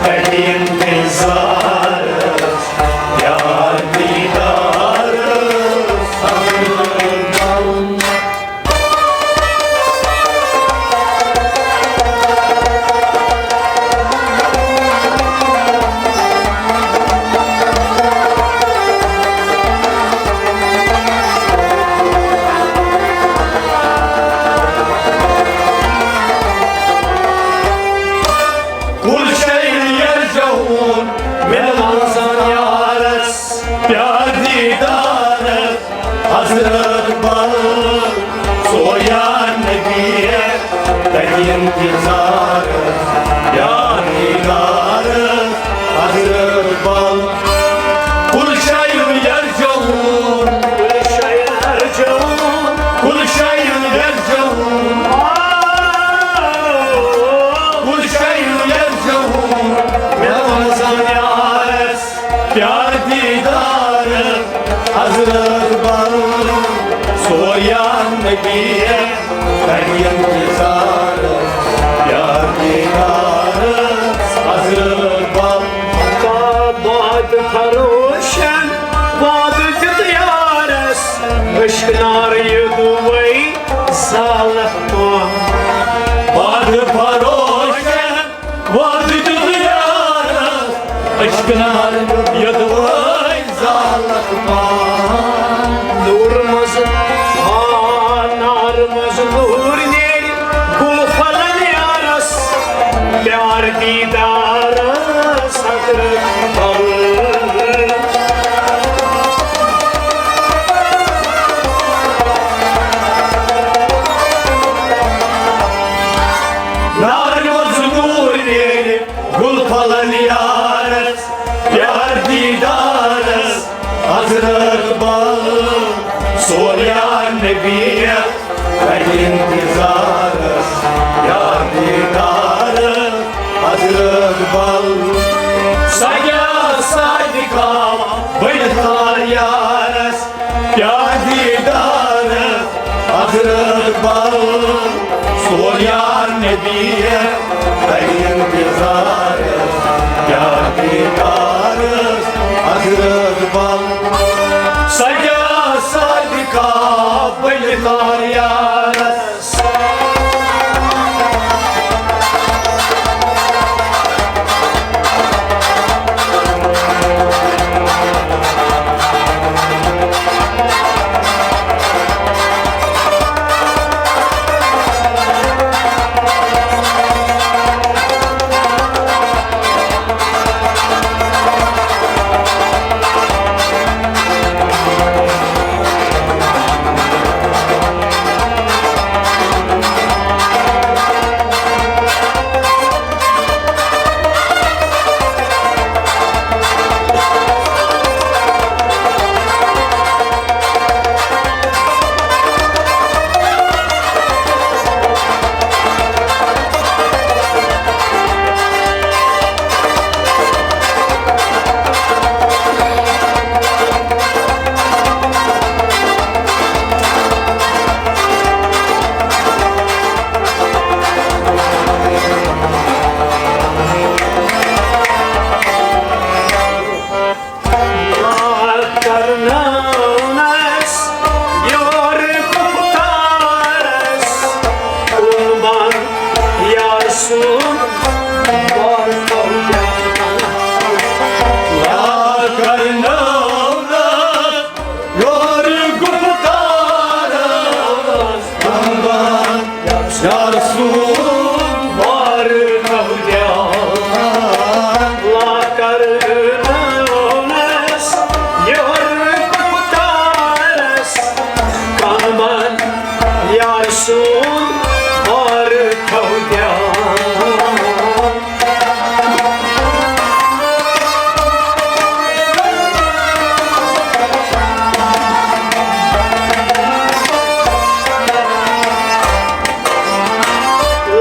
تنگ انتظارس، یار دیدارس، حضرت بل۔ کُل شاین یرجون مِلوان زٕ یارس، یار دیدارس، حضرت بل۔ سوریان نبی، تنگ انتظارس، یار دیدارس، حضرت بل۔ کُل شاین یرجون، کُل شاین یرجون، کُل شاین یرجون، کُل شاین یرجون مِلوان زٕ یارس، یار دیدارس، حضرت بل۔ سوریان نبی، تنگ انتظارس، یار دیدارس، حضرت بل۔ کا باد فروشن، باد دیدارس، عشق نار یدوے زالت پان۔ باد فروشن، وعدٕ دیُت یارس، عشقہٕ نار یوٚدوَے زالکھ پان۔ نوٗر منٛز، آ، نار منٛز نوٗر نیرِ، گُل پھۄلن یارس، پیار دیدارس حضرت بل۔ نار منٛز نوٗر نیرِ، گُل پھۄلن یارس، یار دیدارس، حضرت بل۔ سوریان نبی، تنگ انتظارس، یار دیدارس، حضرت بل۔ سجا صادقہ، بٔڑۍ تھار یارس، یار دیدارس، حضرت سوریان نبی، تۄہہِ انتظار، کیٛاہ دیدار، حضرت بل۔ سجا صادقہ بلدار یارس۔ کرناونس یور گفتارس، قربان یار سُنٛد بار۔ کرناونس یور گفتارس، قربان یار سُنٛد بار۔ لا کرناونس یور گفتارس، قربان یار سُنٛد بار۔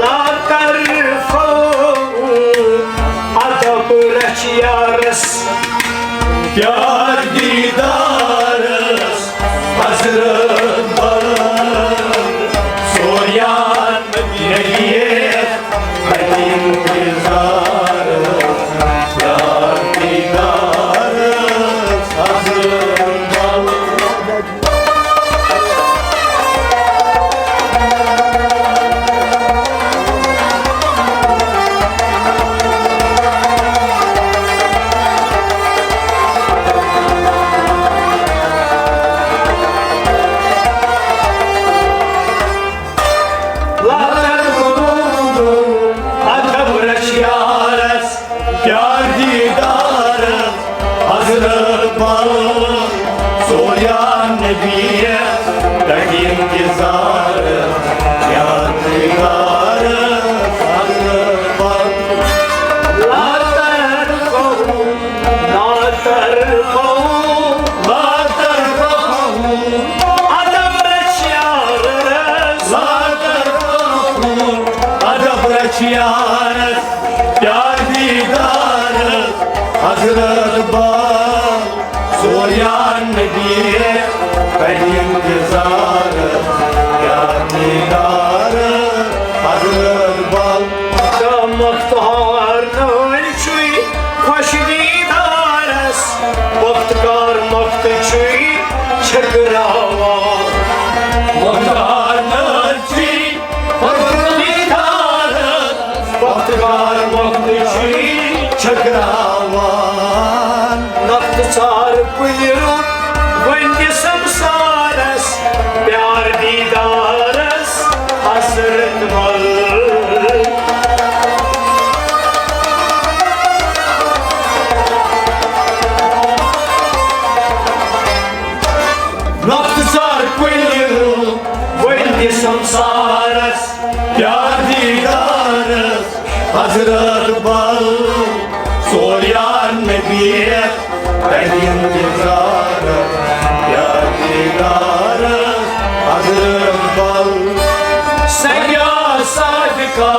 لا طرفو ادب رچھ یارس، پیار دیدارس، حضرت بل۔ سوریان نبی، انتظار، پیار دیدارس، حضرت بل۔ ادب رچھ یارس، پیار دیدارس، حضرت بل۔ سوریان نبی، تۄہہِ انتظار، پیار دیدارس، حضرت بل۔ لا ترقو، لا ترقو، لا ترقو، ادب رچھ یارس، لا ترقو، ادب رچھ یارس، پیار دیدارس، حضرت بل۔ سوریان نبی، تۄہہِ انتظار، پیار دیدارس، حضرت بل۔ مختار نٲلۍ چھُے خۄش دیدارس، مختار مۄخت چھُے چھٔکراوان۔ مختار نٲلۍ چھُے خۄش دیدارس، مختار مۄخت چھُے چھٔکراوان۔ نفت ژار کُلہِ رُت وۄنۍ تہِ سمسارس، پیار دیدارس، حضرت بل۔ نفت ژار کُلہِ رُت وۄنۍ تہِ سمسارس، پیار دیدارس، حضرت بل۔ سوریان نبی، تۄہہِ انتظار، پیار دیدارس، حضرت بل۔ سجا صادقہ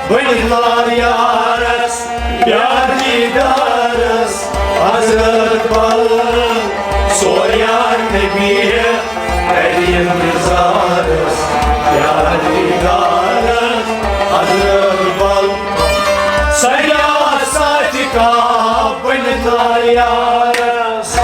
بلدار یارس، پیار دیدارس، حضرت بل۔ سوریان نبی، تۄہہِ انتظارس، دیدارس حضرت بل سجا ساتھ کا بن یارس۔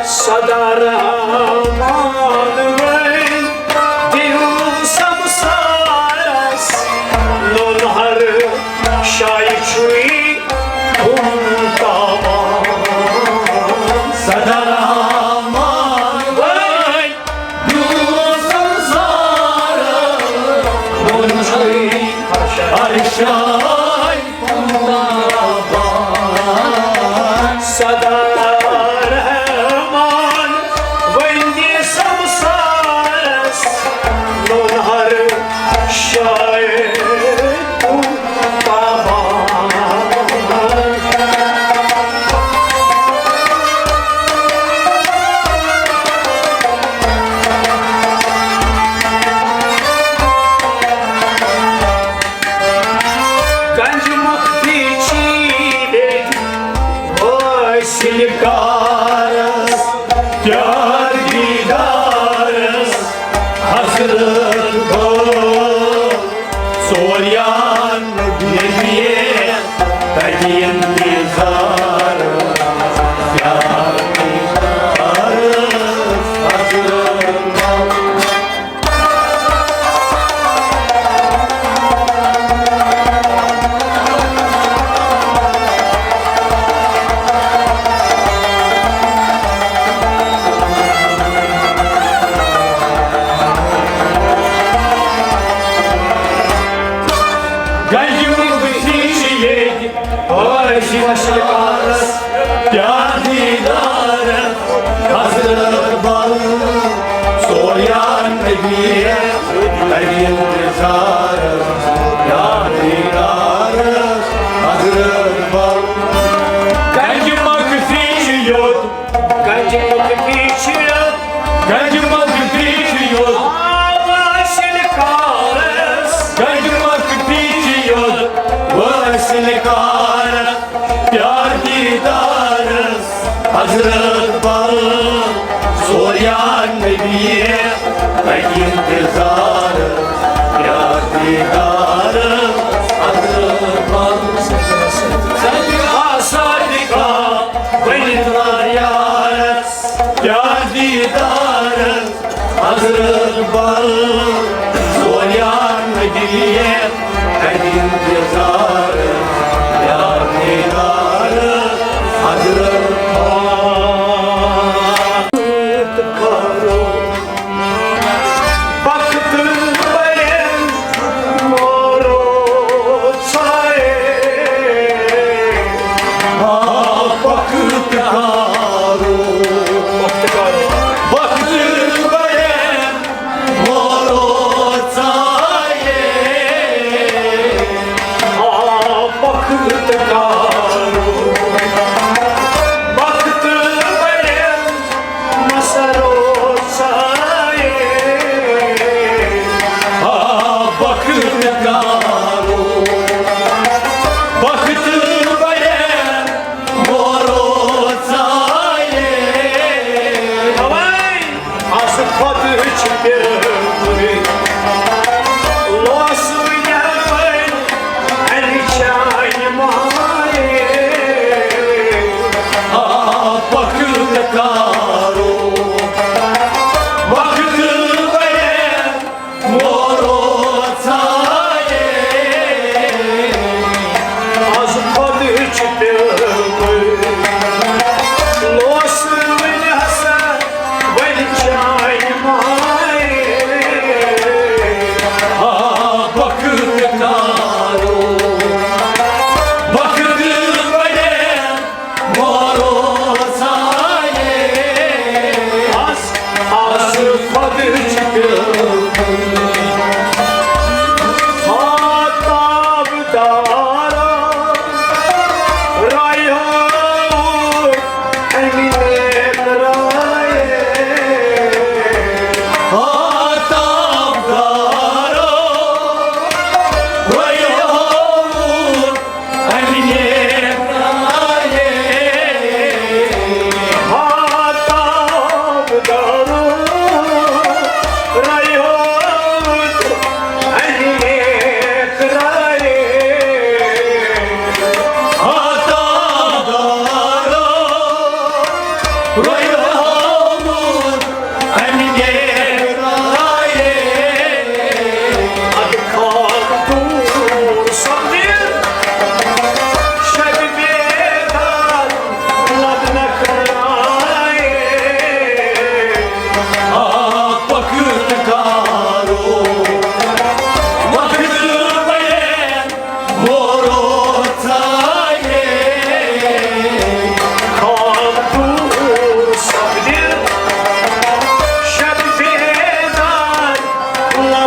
سدا رحمان وۄنۍ دِیِو سمسارس نوٚن ہر شایہِ چھُے ہُم تاوان۔ سدا رحمان وۄنۍ دِیِو سمسارس نوٚن ہر شایہِ سدا رحمان وندی سمسارس لون ہر شاعر پاوان۔ گنج مخفی چی حٲصِل کارس کیٛاہ دیٖدارس حضرت بل سوریان نبی تَتہِ انتظار کیٛاہ دیٖدارس حضرت بل۔ گنجُک بُتھِ چھِ ییٚتہِ ٲسۍ وشکارس کیٛاہ دیٖدارس حضرت بل سوریان نبی تَتہِ انتظارس کیٛاہ دیٖدارس حضرت بل۔ گنج مخفی چھِ یوٚت گنج مخفی چھِ یوٚت گنج مخفی چھِ یوٚت حٲصِل کارس گنج مخفی چھِ یوٚت حٲصِل کارس پیار دیٖدارس حضرت بل سوریان نبی تَتہِ انتظارس پیار دیٖدارس حضرت بل۔ سجا ساتھ کا بن یارس پیار دیٖدارس حضرت بل سوریان نبی تَتہِ انتظارس پیار دیٖدارس حضرت بل۔ وقت بڑے مورو سائے۔ آ، وقت کارو۔ وقت کارو۔ وقت بڑے مورو سائے۔ آ،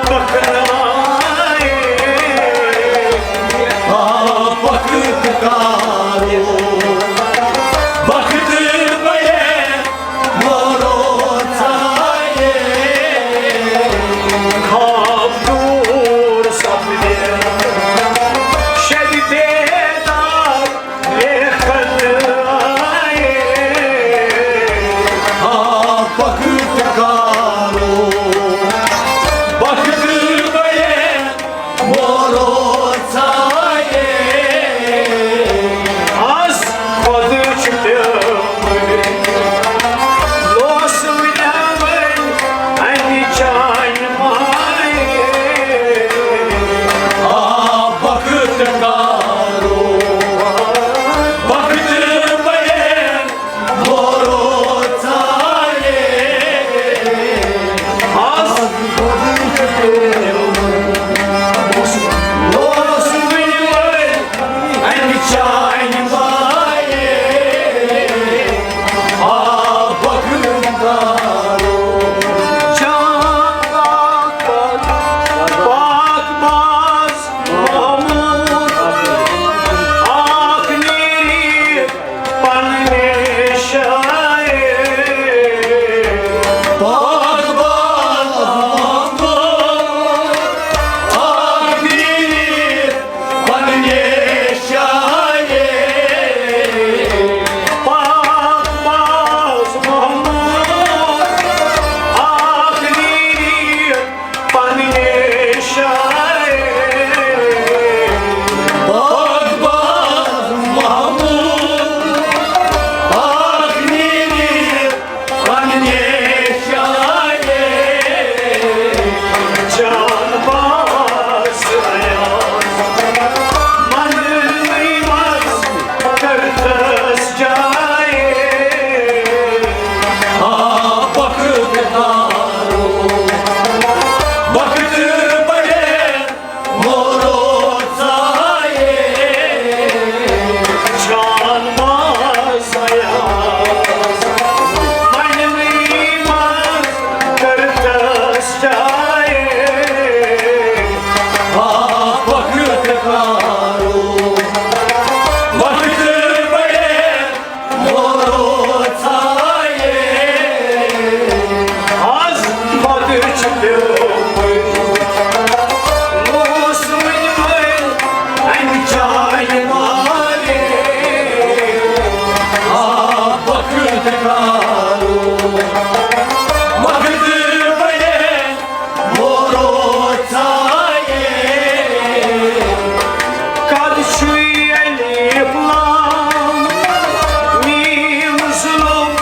پکنائے، آ وقت کارو، وقت بڑے مورو ژائے۔ خواب دور سپدے، شب بیدار لیکھن آئے۔ آ وقت کارو، وقت بڑے مورو ژائے۔ آز خۄد چھُ پیومُت، لوس وٕنیٛاوَے اَمہِ چانہِ مایہِ۔ آ وقت کارو، وقت بڑے مورو ژائے۔ آز اوس وٕنہِ وۄنۍ اَمہِ چانہِ مایہِ۔ آ وقت کارو، جان پاک، پاک باز محمود، اکھ نیٖری پننہِ شایہِ۔ پاک باز محمود، اکھ نیٖری پننہِ شایہِ۔ پاک باز محمود، اکھ نیٖری پننہِ شایہِ۔ پاک باز محمود، اکھ نیٖری پننہِ شایہِ۔ جان باز ایاز، منٕے منٛز کٔرتھس جایہِ۔ آ وقت کارو، وقت بڑے مورو ژائے۔ جان باز ایاز، منٕے منٛز کٔرتھس جایہِ۔ آ وقت کارو، وقت بڑے مورو ژائے۔ آز وقت چھُ پیومُت، لوس وٕنہِ وۄنۍ اَمہِ چانہِ مایہِ۔ آ وقت کارو، وقت بڑے مورو ژائے۔ کد چھُے الف لام میم ظلم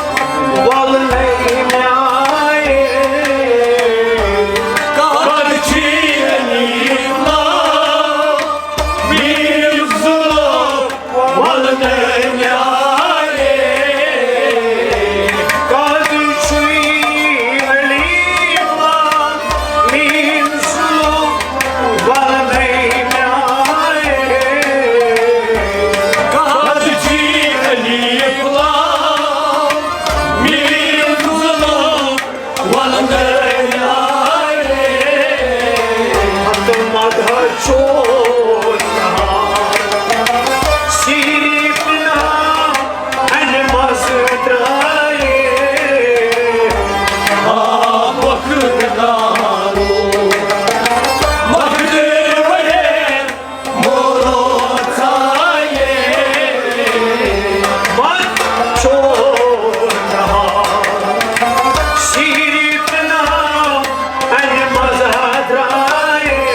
ولنے میائے؟ کد چھُے الف لام میم ظلم ولنے میائے؟ کد چھُے الف لام میم ظلم ولنے میائے؟ کد چھُے الف لام میم ظلم ولنے میائے؟ حق مدح چون صرف نام اَمہِ منٛز درٛایہِ۔ آ وقت کارو، وقت بڑے مورو ژائے۔ وقت چون صرف نام اَمہِ منٛز درٛایہِ۔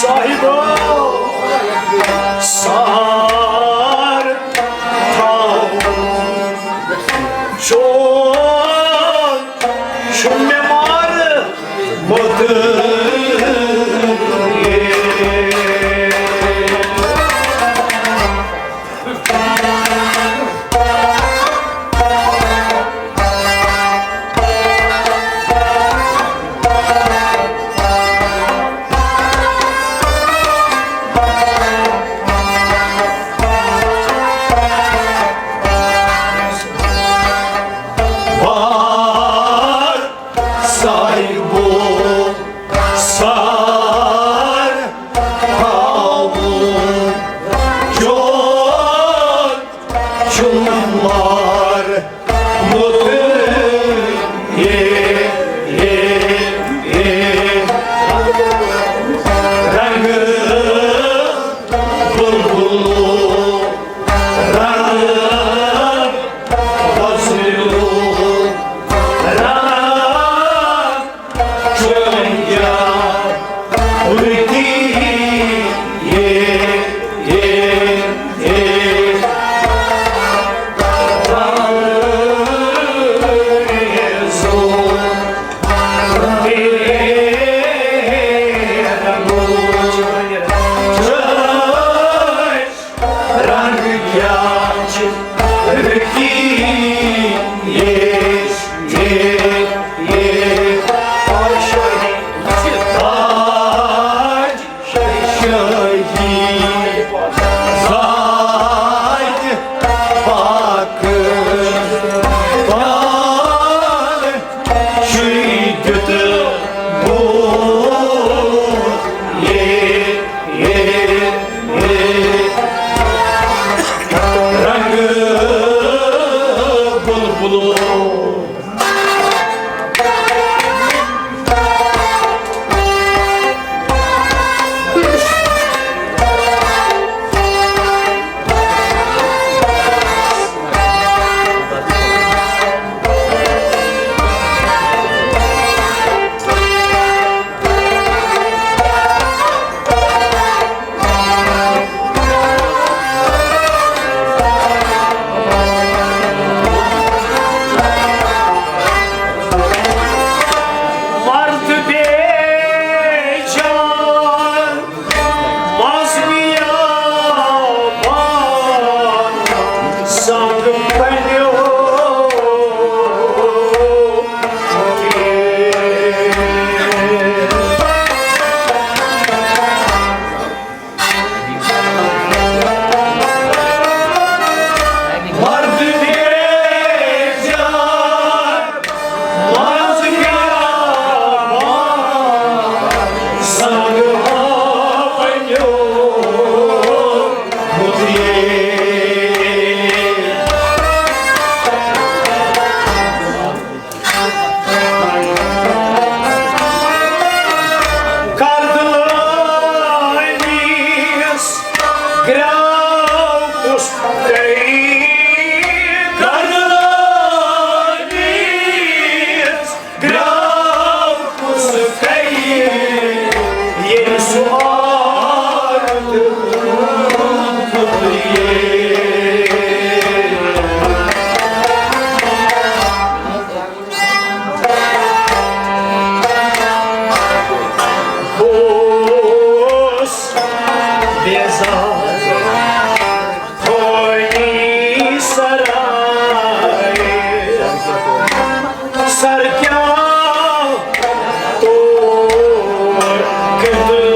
صاحبو، سار تھاو، چون چھُ مےٚ مارٕ مُتہٕ۔ وار صاحبو، سار تھاوُن چون، چھُم مارٕ مُتہٕ۔ اے، اے، اے، رنگہٕ بلبلو، رنگ وسلو، رنگ چونکہ اُلٹی، اے، اے، اے، رنگ سو، اے، رنگ رنگ کیا چھ رنگی، یہ، یہ، یہ آج شاہی ذات پاک پال شہید بو، یہ، یہ، یہ رنگ بلبلو۔ مرد بے جان، ماز میان، سنگ پنیو۔ کردلٲنِس گرٛاو کُس کَرِ؟ کردلٲنِس گرٛاو کُس کَرِ؟ ییٚلہِ سُہ عورت اوس بیزار، خٲلی سرایہِ سر کیٛاہ تور کٔدٕل۔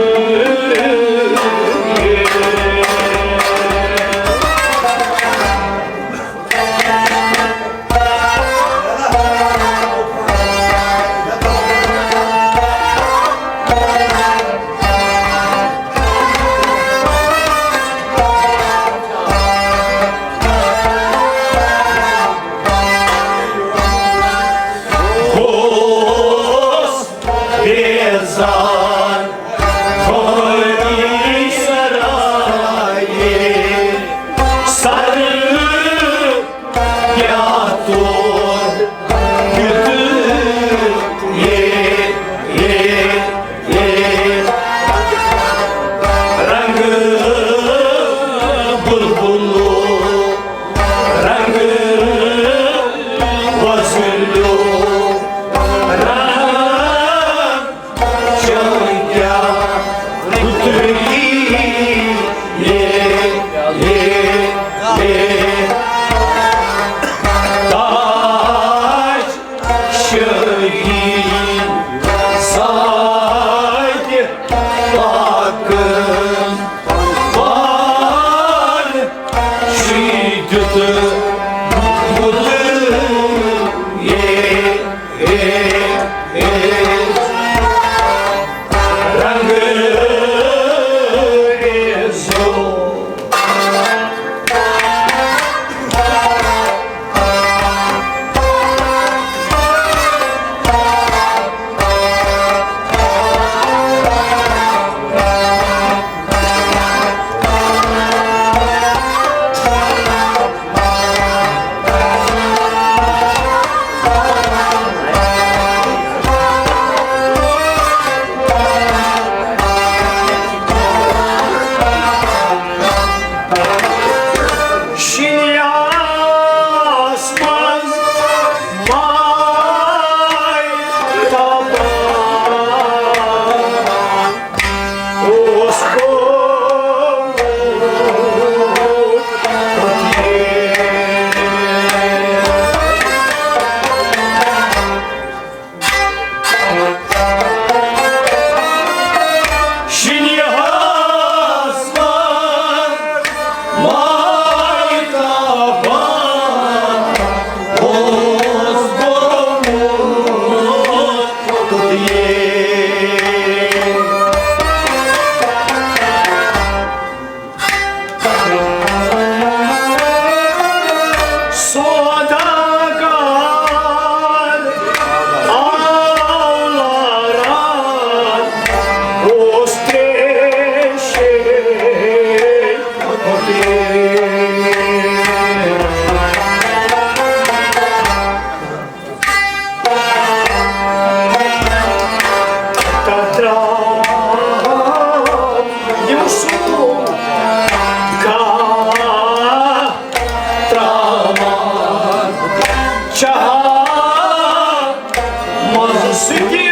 منٛز سُہ تہِ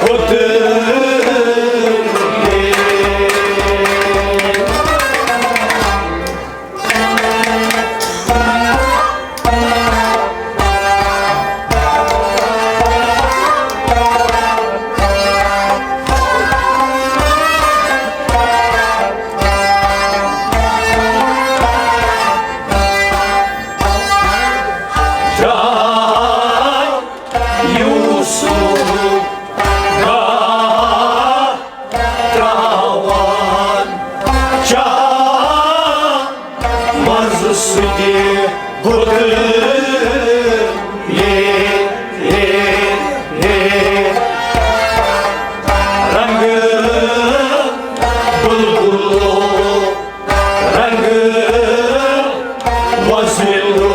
ہوٚتُے۔ یوسف گاہ تراوان چاہ منٛز سُہ تہِ ہوٚتُے۔ رنگ بلبلو، رنگ وۄزلو،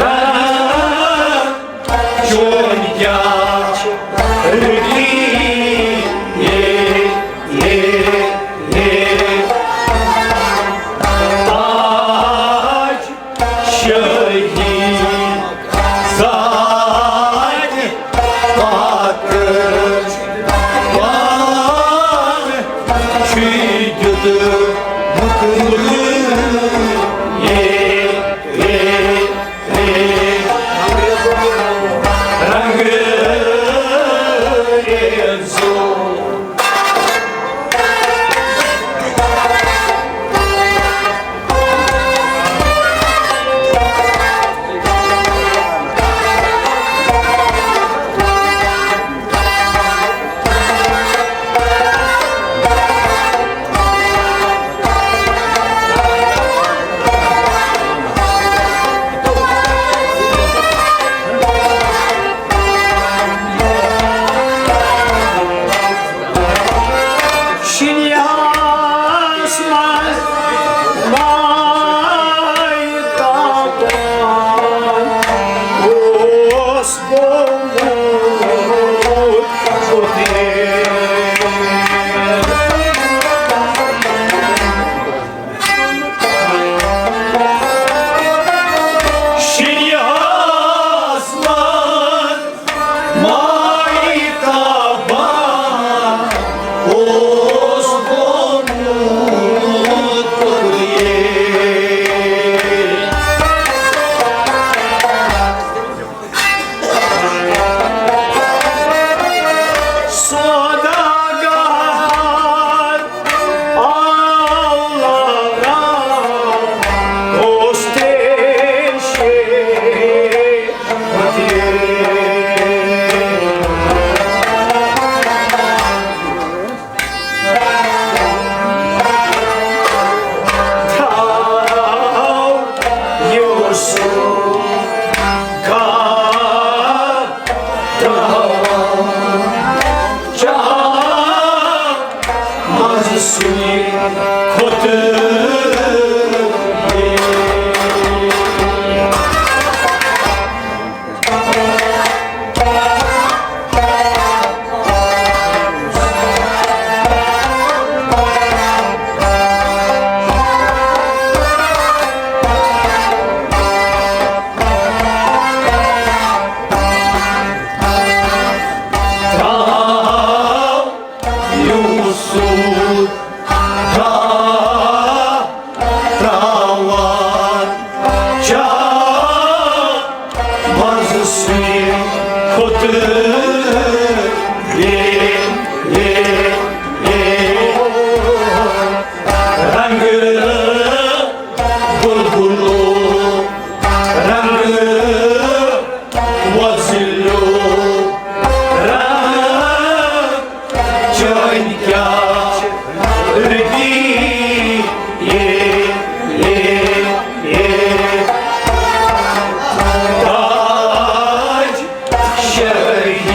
رنگ چون کیٛاہ رٔٹی۔ تاج شٲہی ذاتِ پاکَس پان چھُے دیُتمُت۔ رنگریزو۔ شِنیاہَس منٛز ماے تاپان اوس گوٚمُت کوٚتُے۔ شِنیاہَس منٛز ماے تاپان اوس گوٚمُت کوٚتُے۔ سوداگر اللہ اوس تیشے تھاو یوسف گاہ تراوان چاہ منٛز سُے کھوٚت۔ تراو یوسف گاہ تراوان چاہ منٛز سُے کھوٚت۔ رنگ بلبلو، رنگ وۄزلیو، رنگ چٲنۍ کیٛاہ رٔدی۔ تاج شٲہی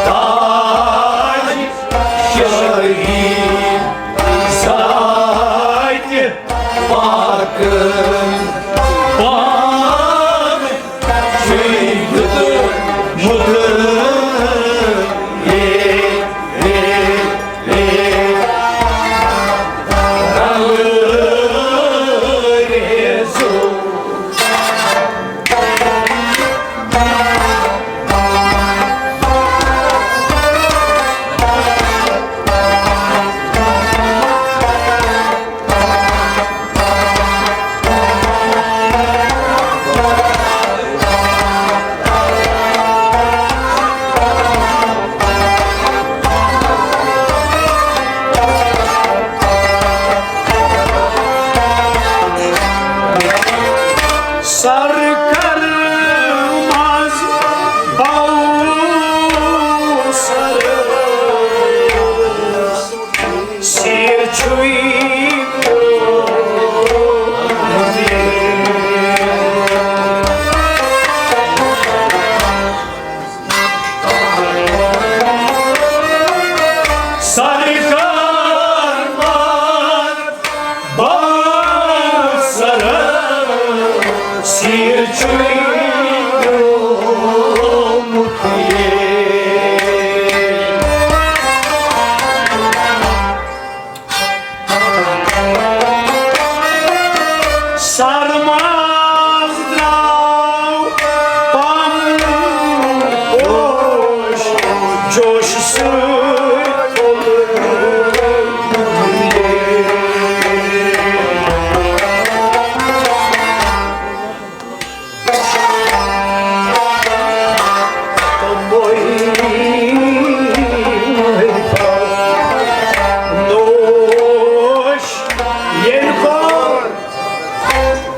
تاج شاہی ذاتِ پاک پان چھُے دیُتمُت۔ سر کر ماز باو سر سیر چھُے۔ سرکار بار بار سر سیر چھُے ترٛوومُت یے۔ سرماز درٛاو پَن اوش جوش سۭتۍ۔ نوش ییٚلہِ کوٚر،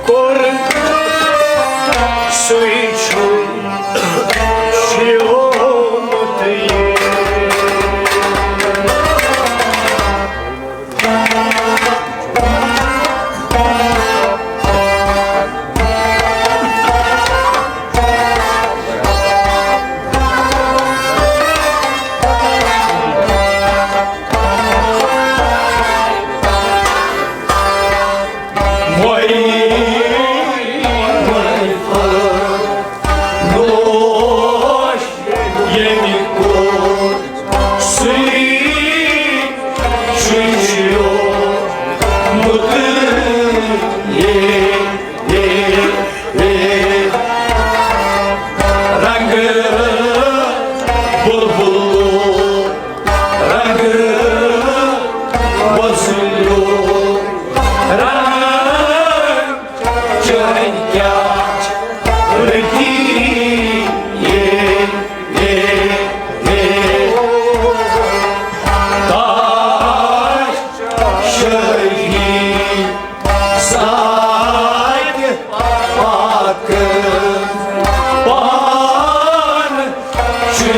کوٚر سُے چھُ شیومُت یہِ۔ رنگ بلبل، رنگ وزلو، رنگ چٲنۍ کیٛاہ چھِ رٔتی یے، یے، یے۔ تاج شٲہی ساتہِ پاک پان چھُے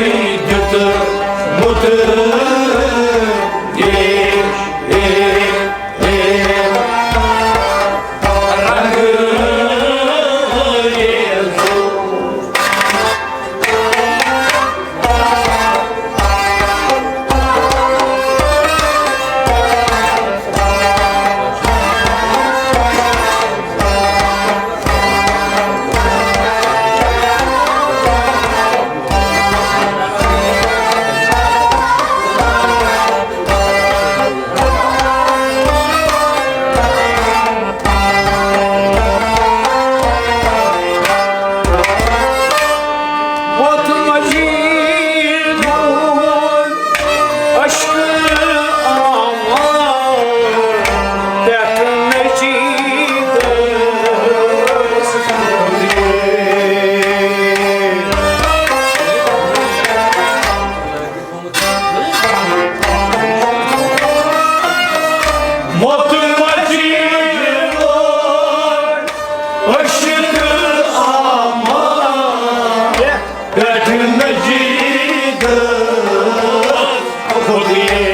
دیُتمُت یے، یے، یے۔ رنگ ریزو۔ ووت مجیدُن عشقہٕ آمال پٮ۪ٹھ مجیدس۔ ووت مجیدُن عشقہٕ آمال پٮ۪ٹھ مجیدس خدایے۔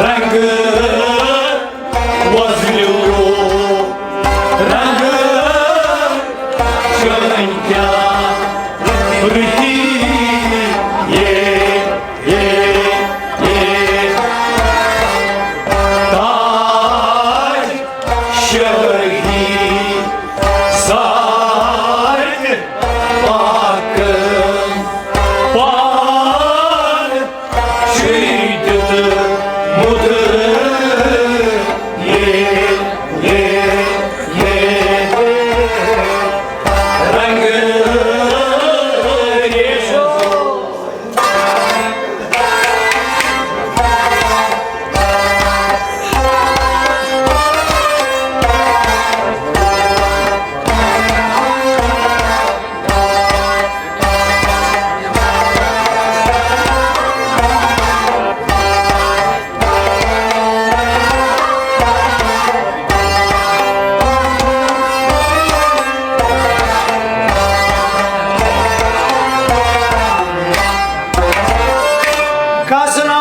رنگ وزلو رنگ چنکیا رتی یہ یہ یہ تاج شاہی ساتھ پاک پان شیدت مدر یہ یہ یہ رنگ ریشو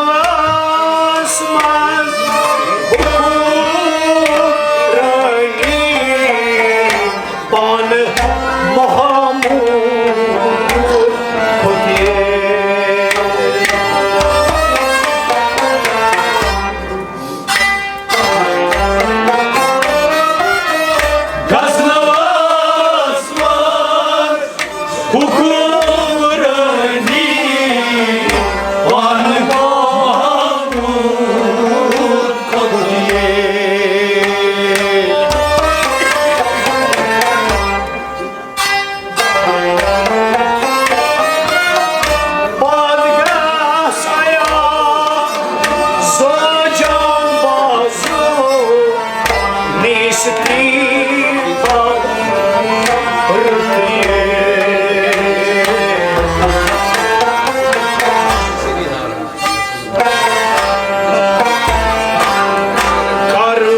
غزنوس منٛز حکمرٲنی پانہٕ محمود کھوٚت یے۔ غزنوس منٛز حکمرانی پانہٕ محمود کھوٚت یے۔ پادگاہ سیاح زوجان بازو نیستی پا رتیے۔ کرو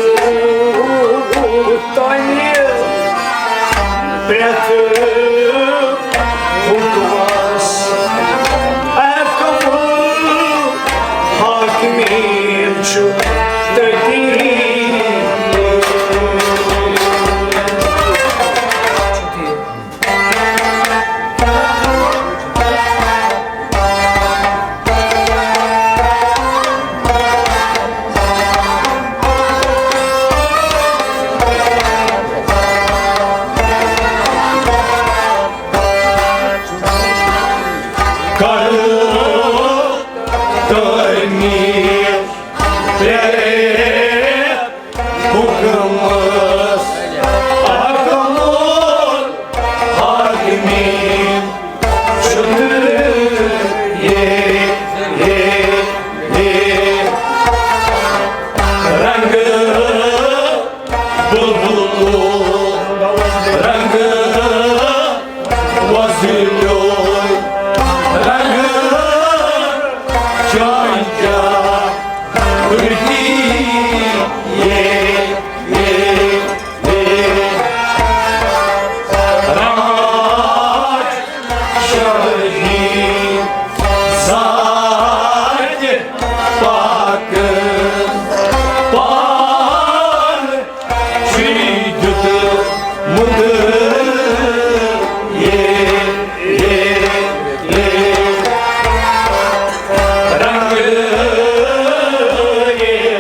تۄہہِ پرٛٮ۪تھ حُکمس احکم حاکمین چھُ تٔتی۔ کر تعمیٖر تیرے حُکمس احکم حاکمین چھُ یے، یے، یے۔ رنگ بلبلو رنگ وزیرو رنگ چانچا رتی یہ یہ یہ راج شاہی ساج پاک پان شیدت مدر یہ یہ یہ رنگ یہ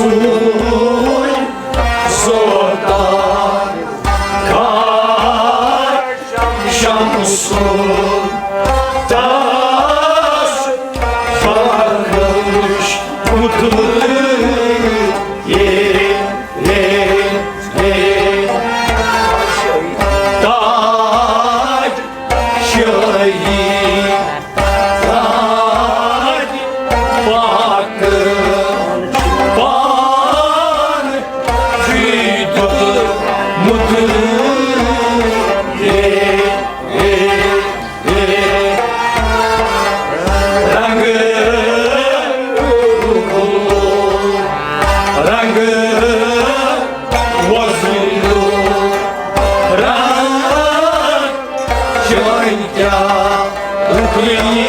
سوٗرۍ زوتار کاش شمسُن تاج بخش مُطلق۔ اے، اے، اے، تاج شٲہی تاج پاک پان چھُے دیُتمُت۔ اے، اے، اے، رنگ رنگ وۄزُل رنگ چٲنۍ کیٛاہ لُکھ یی۔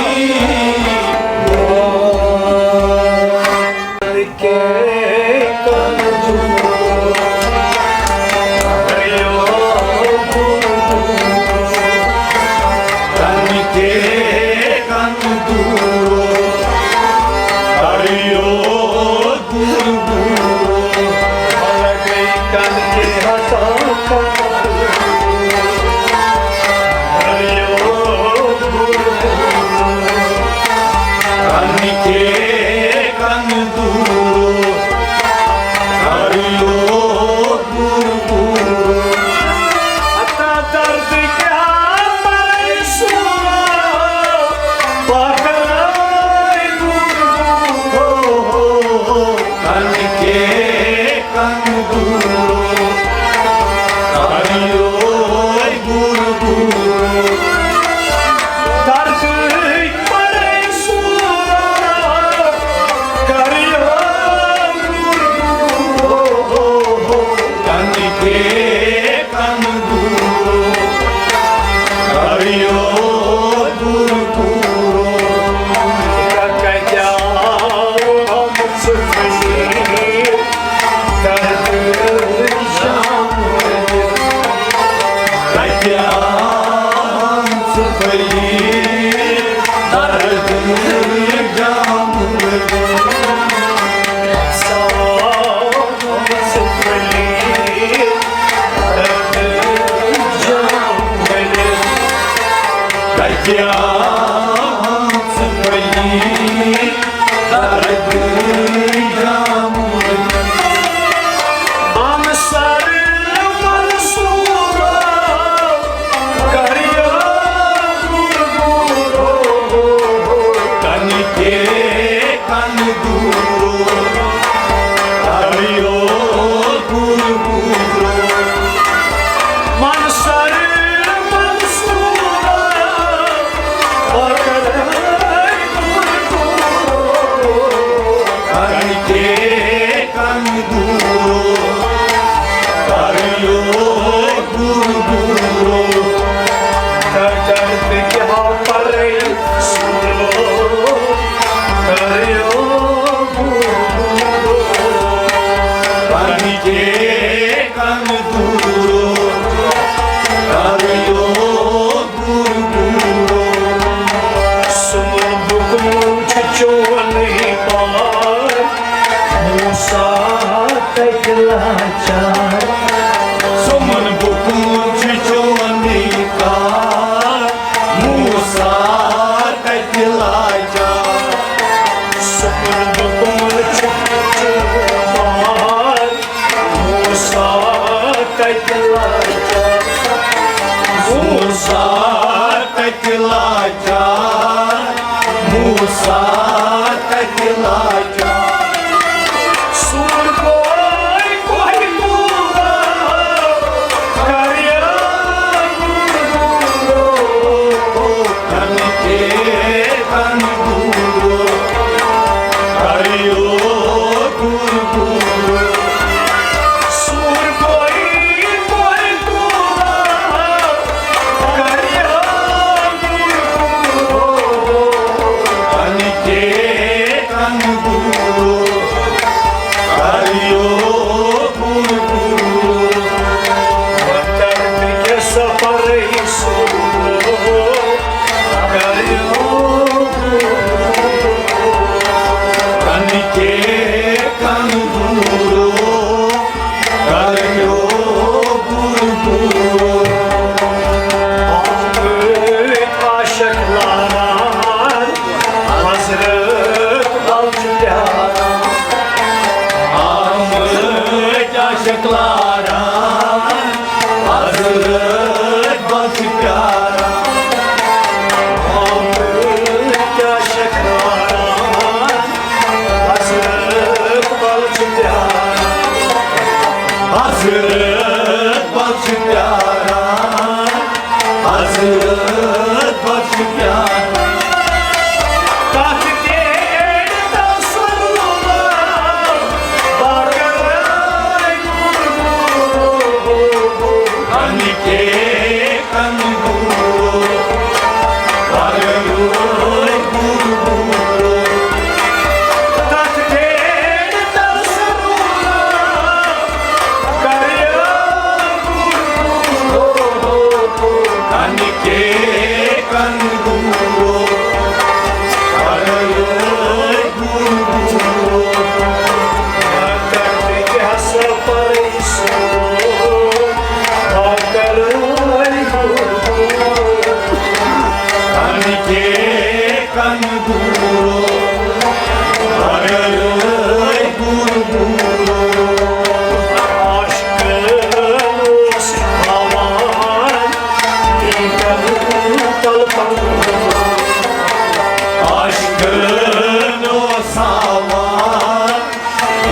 ساوان،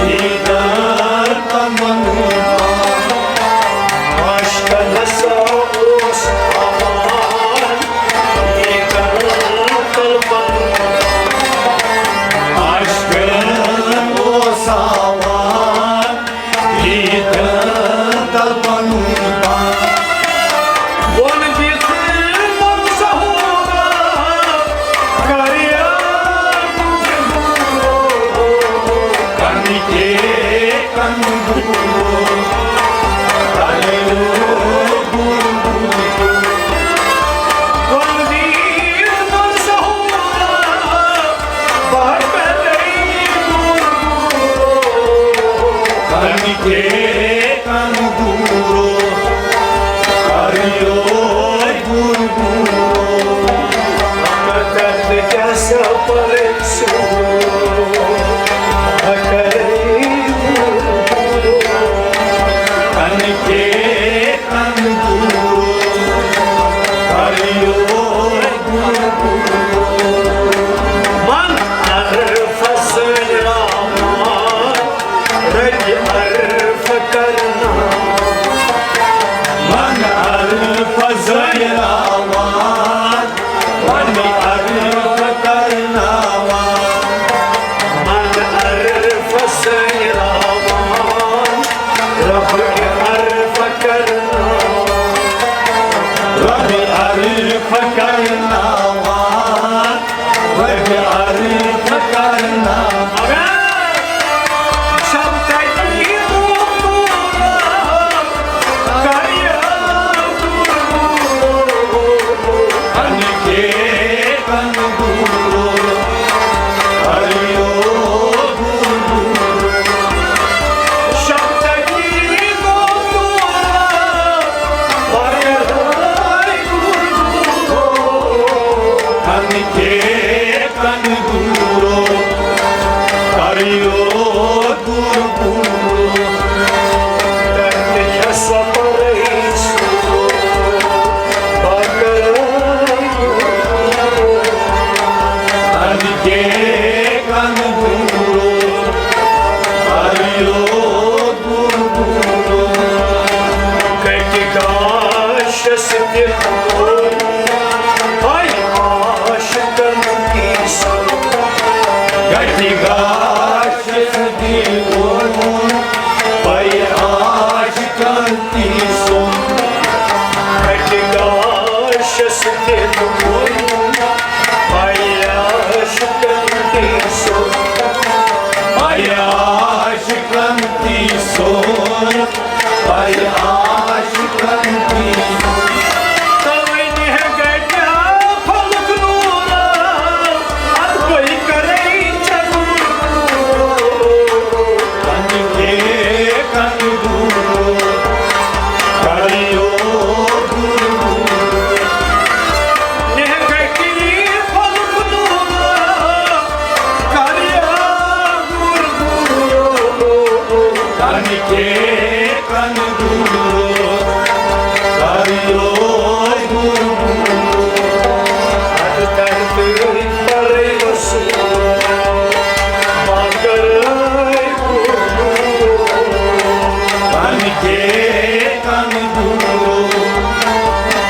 ییٖتیٛاہ تمنہٕ عاشقن ہسا اوس ہاوان، ییٖتیٛاہ تمنہٕ عاشقن اوس ہاوان۔ ییٖتیٛاہ تلپن پان۔ وۄن دِژ تٔمۍ ظہوٗرا، کریو کنہِ کے کن دوٗر، کریو دوٗر۔ وۄن دِژ تٔمۍ ظہوٗرا، بہٕ کرے دوٗر۔ کنہِ کے کن دوٗرو، کریو دوٗر۔ مگر کتہِ کیٛاہ سا پرے سُہ، بہٕ کرے دوٗر۔ کنہِ کے کن دوٗرو، کریو دوٗر۔ من عرف سیرا ربِ عرف کرناوان۔ من عرف زٲیراوان، ربِ عرف کرناوان۔ من عرف زٲیراوان، ربِ عرف کرناوان۔ ربِ عرف کرناوان۔ ربِ عرف کرناوان۔ شب تقدیر کریو دوٗر۔ کنہِ کے کن دوٗر، کریو دوٗر۔ شب تقدیر کریو دوٗر۔ کنہِ کے کن دوٗرو، کریو دوٗر دوٗر۔ تتہِ کیٛاہ سا پرے سُہ، بہٕ کرے دوٗر۔ کنہِ کے کن دوٗرو، کریو کتہِ گاشس دِل کوٚر، ہاے عاشقن پیٖسُن۔ کتہِ گاشس دِل کوٚر، ہاے عاشقن پیٖسُن۔ کتہِ گاشس دِل کوٚر، ہاے عاشقن پیٖسُن۔ ہاے عاشقن پیٖسُن۔ ہاے عاشقن پیٖسُن۔ توے نِہ گژھِ ہا پھلُک نوٗرا، ادٕ بہٕ کرے ژےٚ دوٗر۔ کنہِ کے کن دوٗر، کریو دوٗر۔ نِہ گژھِ ہا پھلُک نوٗرا، کریو دوٗر۔ کنہِ کے کن دوٗر، کریو دوٗر۔ ادٕ تتہِ پرے سُہ، بہٕ کرے دوٗر۔ کنہِ کے کن دوٗر،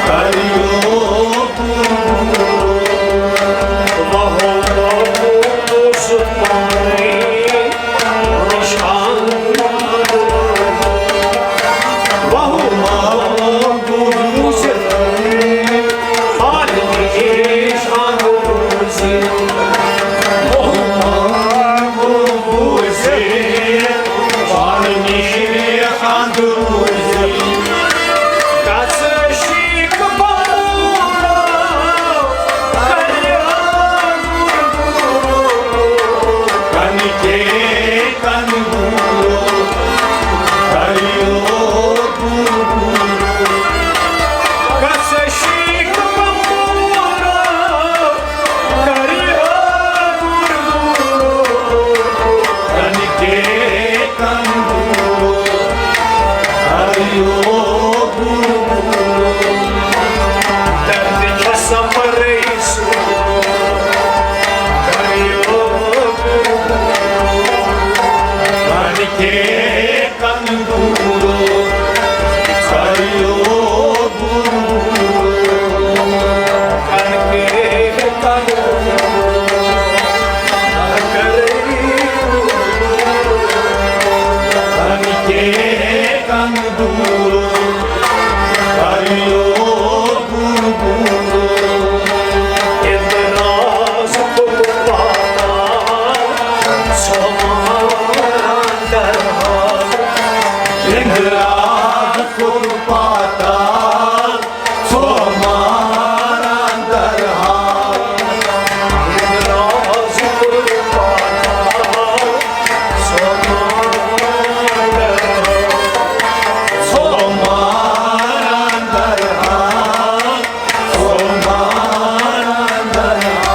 کریو دوٗر۔ وہو بوٗزُتھ پانے نِشان۔ وہو بوٗزُتھ پانے نِشان۔ وہو بوٗزِتھ پانے نِشان۔ گژھ شیخ بابا، کنہِ کن دوٗرو، کریو دوٗرو۔ کن کے کن دوٗرو، کریو دوٗرو۔ کن کے کن دوٗرو، کریو دوٗرو۔ اندراز کوٚر پاتال، سۄ ماران درہال۔ اندراز کوٚر پاتال، سۄ ماران درہال۔ اندراز کوٚر پاتال، سۄ ماران درہال۔ سۄ ماران درہال۔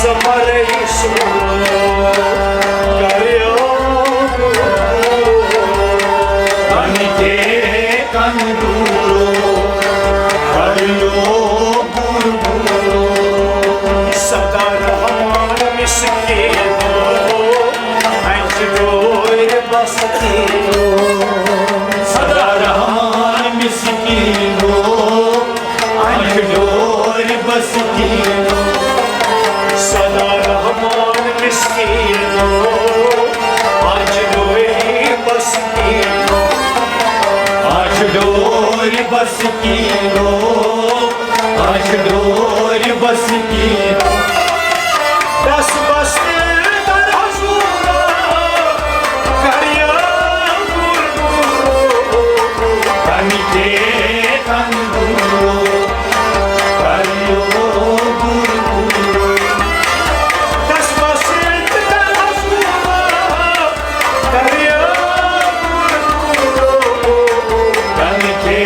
سفر یسوع کریو، تمہِ کے کن دوٗرو کریو بُربُرو۔ سدا رحمان مسکینو، انچ ڈورِ بسکینو۔ سدا رحمان مسکینو، انچ ڈورِ بسکینو۔ سدا رحمان مسکینو، انچ ڈورِ بسکینو۔ انچ ڈورِ بسکینو، انچ ڈورِ بسکینو۔ دس بس در حضور کریو بُربُرو، تمہِ کے کن دوٗرو کریو بُربُرو۔ دس بس در حضور کریو بُربُرو، تمہِ کے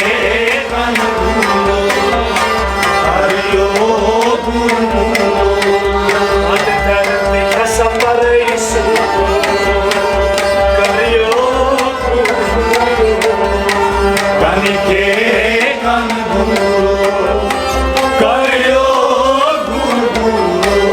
کن دوٗرو کریو بُربُرو۔ اتھ دھرتی کھسا پریشان کریو بُربُرو۔ تمہِ کے کن دوٗرو کریو بُربُرو۔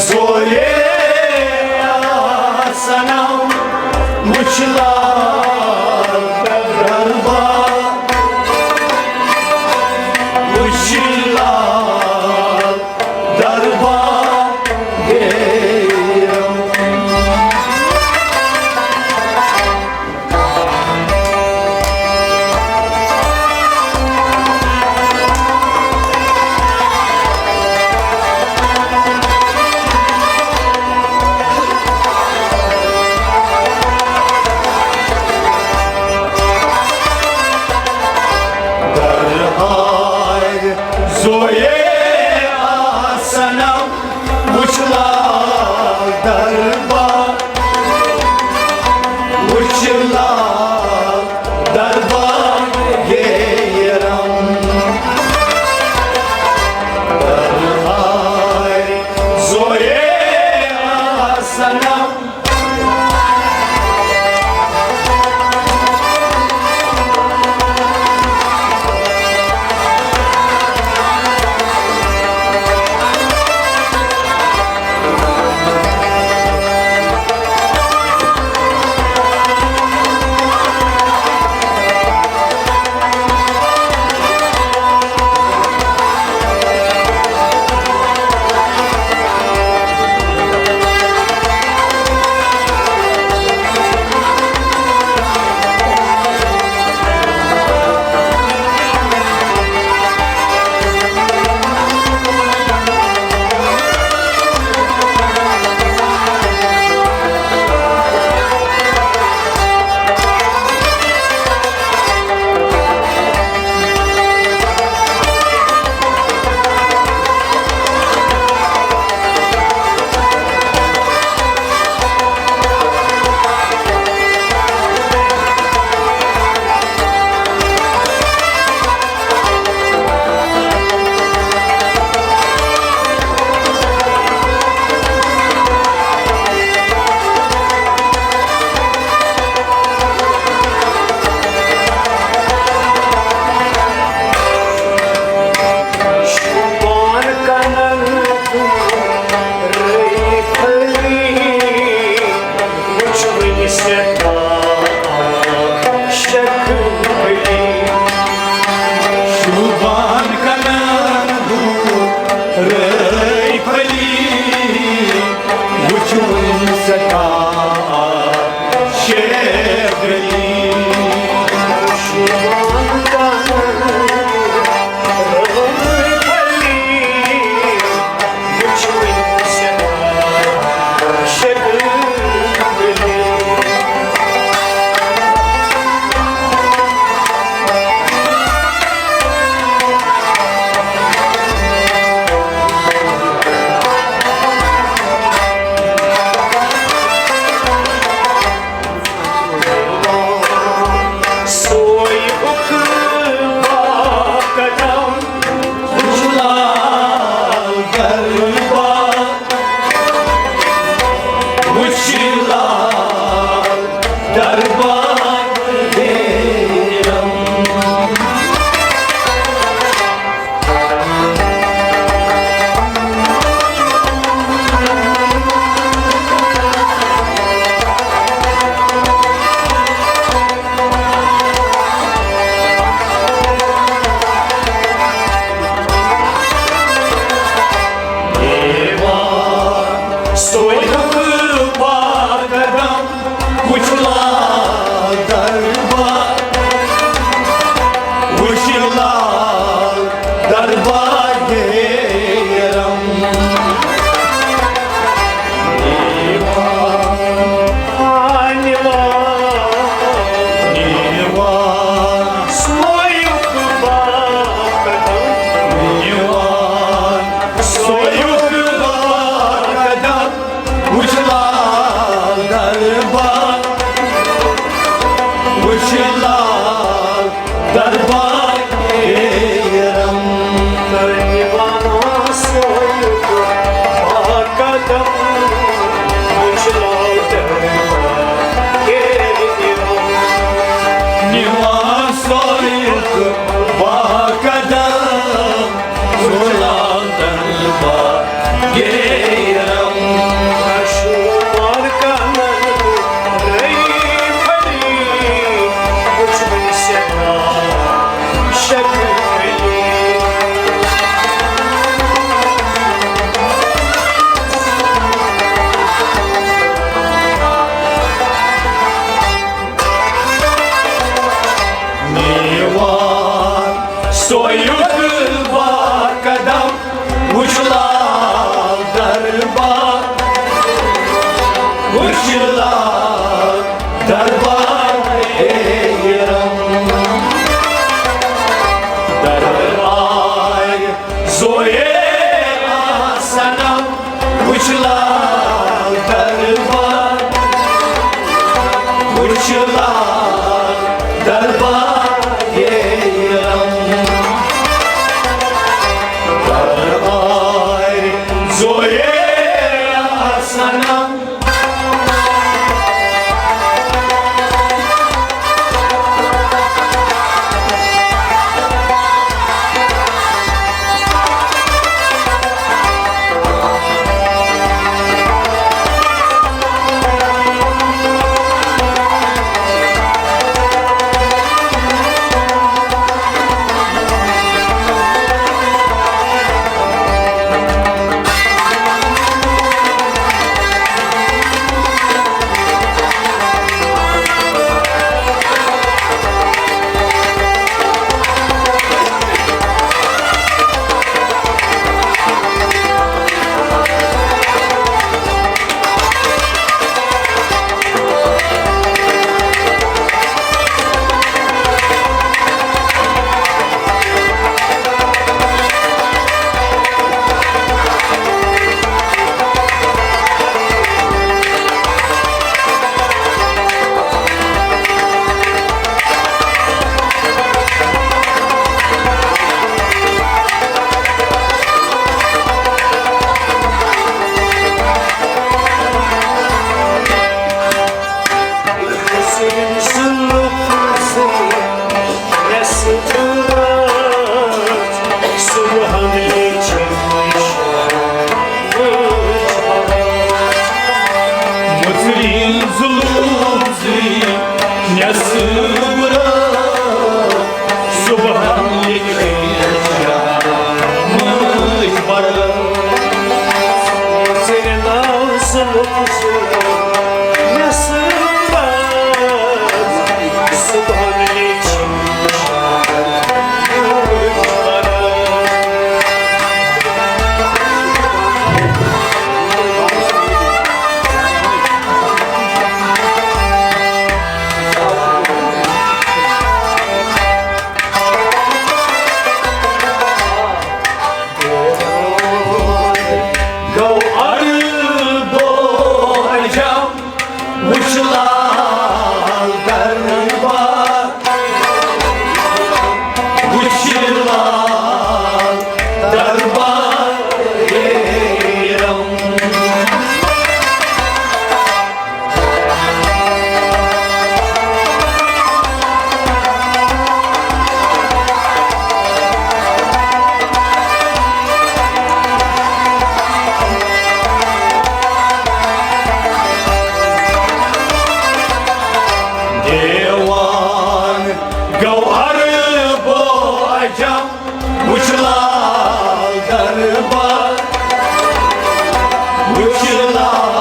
زویے آسنم وچھ لال دربار، وچھ لال دربار گیرم۔ دربار زویے آسنم وچھ لال دربار، وچھ لال دربار گیرم۔ دربار زویے آسنم۔ شوٗبان کنن دوٗر رٲے پھٔلی، وُچھُن سٮ۪ٹھاہ شیخ علی۔ شوٗبان کنن دوٗر رٲے پھٔلی، سویُک با قدم وُچھ لال دربار، وُچھ لال دربار گیرم۔ وُچھ لال دربار، وُچھ لال دربار گیرم۔ نوان سویُک با قدم، وُچھ لال دربار گیرم۔ نوان سویُک با قدم، وُچھ لال دربار گیرم۔ شمار کنن رئی پھلی، وُچھ وُنہِ سٮ۪ٹھاہ شکلی۔ نوان سویُک با قدم، وُچھ لال دربار، وُچھ لال دربار گیرم۔ دربار زویے آسنم، وُچھ لال دربار، وُچھ لال دربار گیرم۔ دربار زویے آسنم۔ مُژرِن ظُلُم زِ نٮ۪صٕب رٲژ، صُبحن لیکھِ شامٕچ برٲژ۔ مُژرِن ظُلُم زِ نٮ۪صٕب رٲژ، صُبحن لیکھِ گوٚو عربو عجم، وُچھ لال دربار، وُچھ لال دربار گیرم۔ دیوان گوہر بو عجم، وُچھ لال دربار، وُچھ لال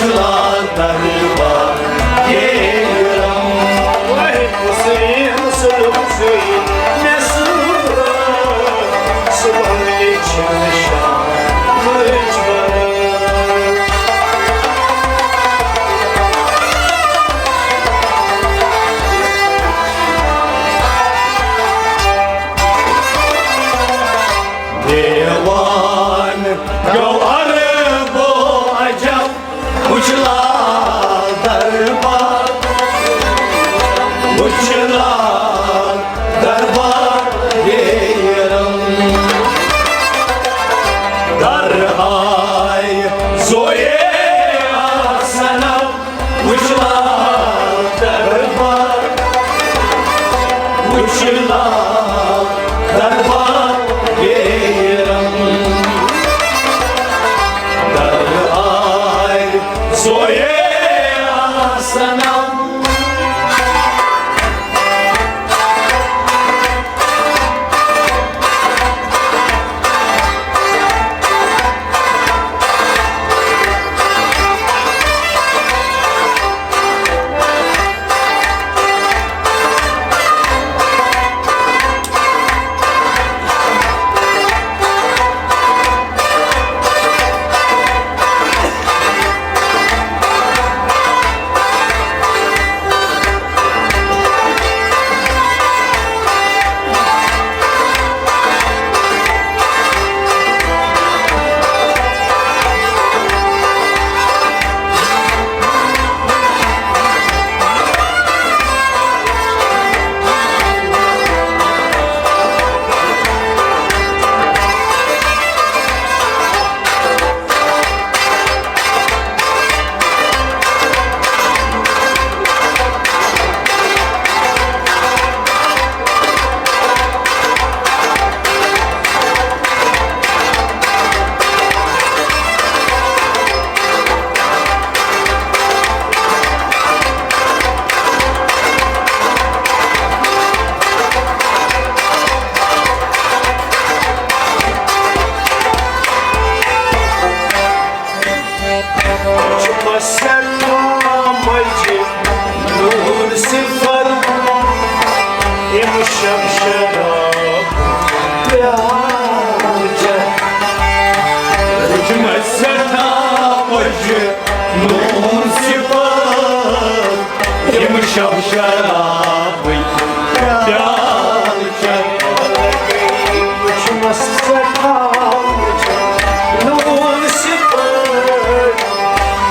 لال دربار گیرم۔ وحید حسین سلوک زوی مےٚ سورا صبحن چھِ شامٕچ برار۔ دیوان گو عربو عجب وچھ لال دربار، وچھ لال دربار گیرم۔ در آے زویے آسنم، وچھ لال دربار، وچھ لال دربار گیرم۔ در آے زویے آسنم۔ چھُ مَسرَت مَجہِ نوٗر صِفَت، یِم شب شراب پیالہٕ چٮ۪تھ۔ چھُ مَسرَت مَجہِ نوٗر صِفَت، یِم شب شرابٕکۍ پیالہٕ چٮ۪تھ۔ وٕچھمَس سٮ۪ٹھاہ نوٗن صِفَت،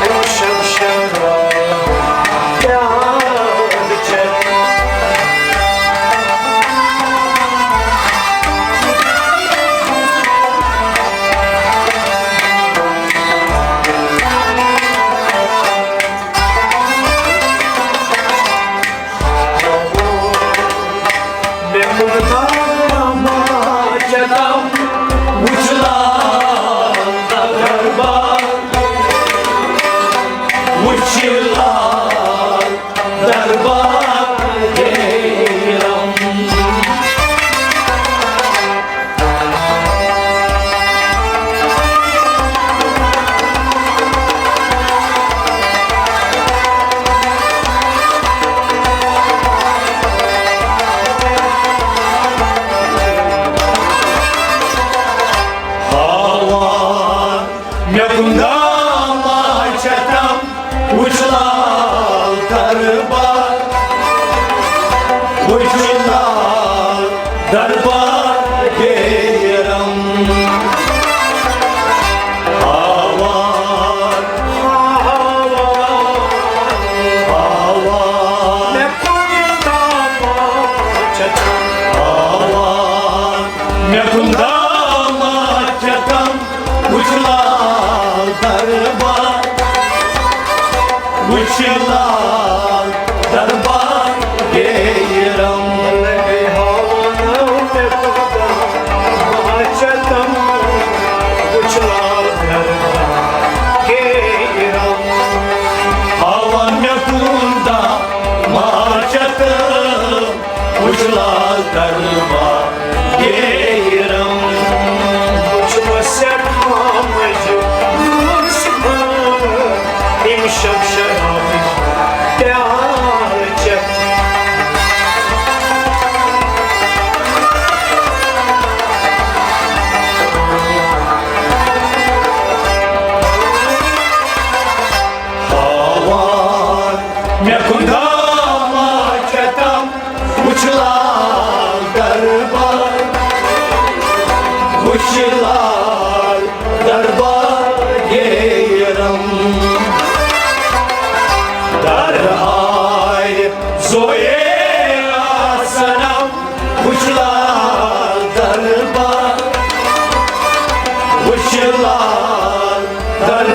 أمۍ شب شراب پیالہٕ چٮ۪تھ۔ مےٚ کوٚر تام چتم، وُچھ لال دربار، وُچھ لال دربار گیرم۔ ہاوان مےٚ گُمنام چتم، وُچھ لال دربار، وُچھ لال دربار گیرم۔ ہاوان، ہاوان، ہاوان۔ مےٚ گُمنام چتم۔ ہاوان مےٚ گُمنام چتم، وُچھ لال دربار، وُچھ لال دربار گیرم۔ لگے ہاوان مےٚ گُمنام چتم، وُچھ لال دربار گیرم۔ ہاوان مےٚ گُمنام چتم، وُچھ لال دربار گیرم۔ وُچھ مےٚ سٮ۪ٹھاہ مَجہِ نوٗر صِفَت، یِم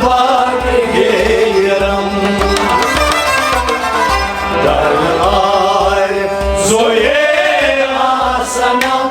باقی گیرم در آر زویے آسنم۔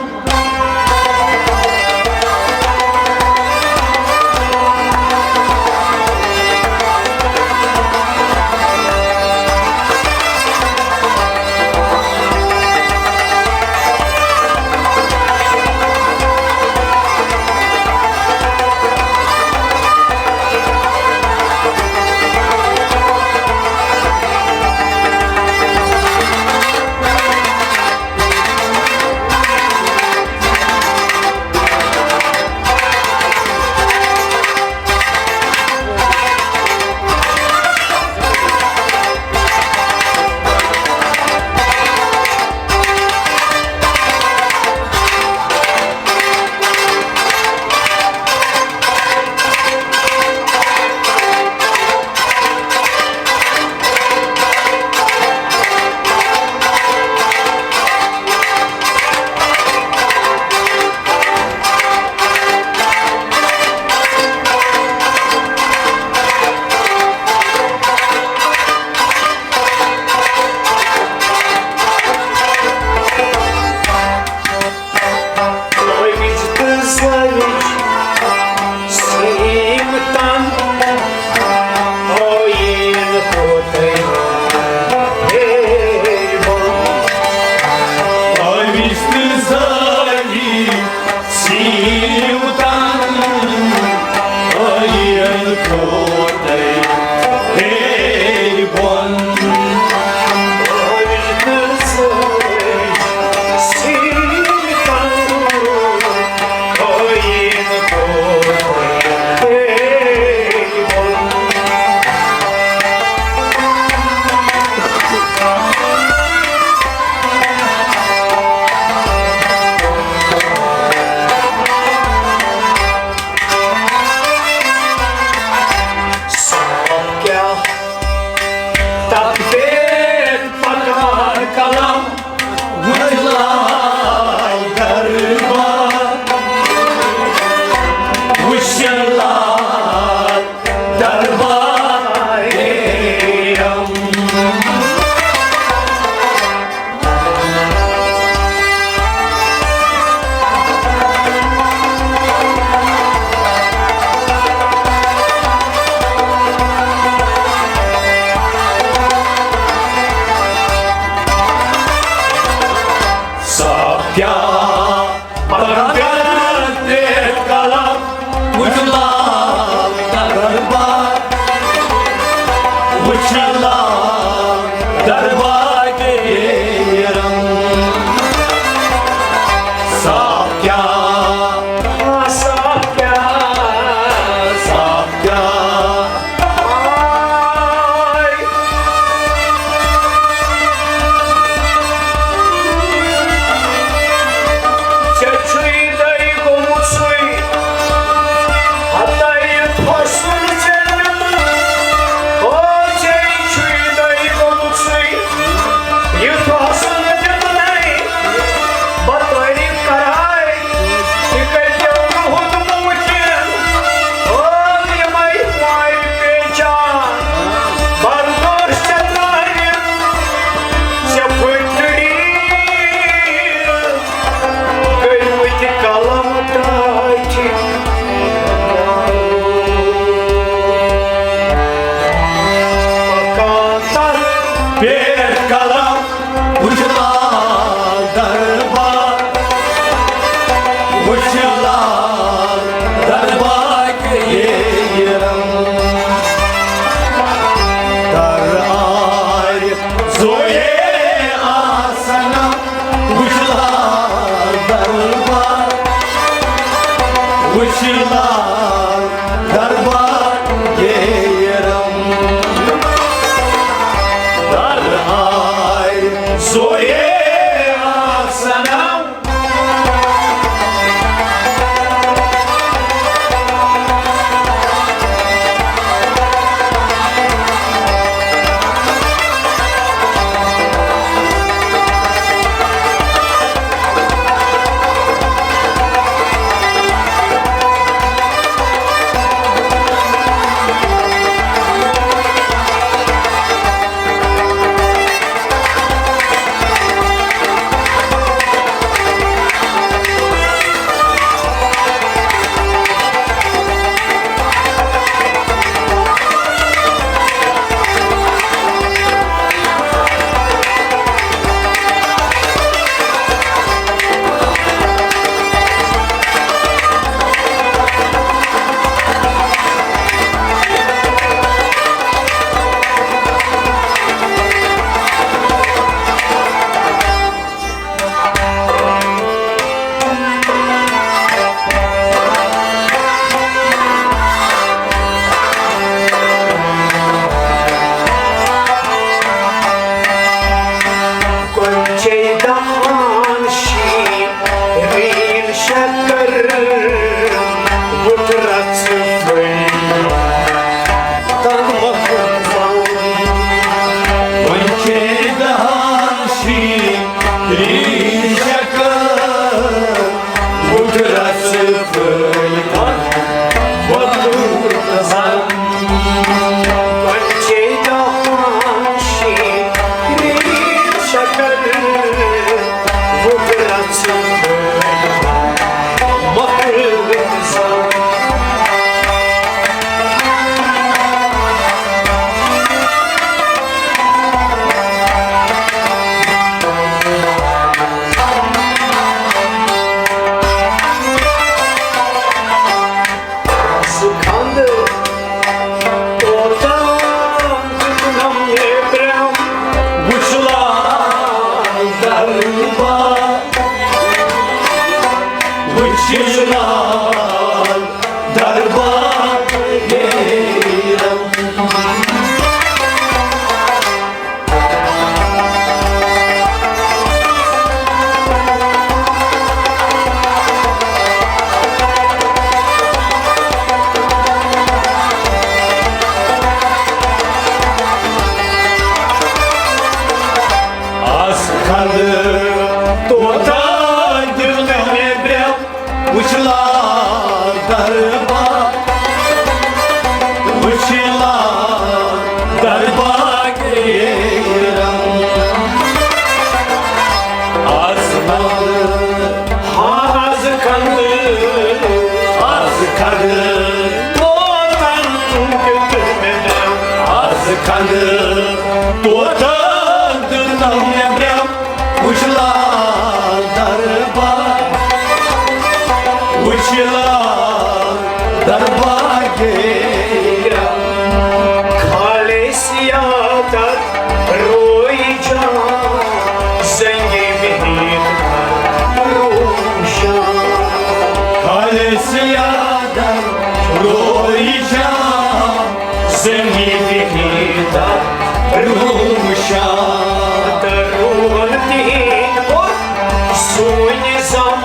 زندگی تہٕ روٗم شاد۔ تہٕ روٗد تِہِنٛدۍ پوٚت سُہ نِظام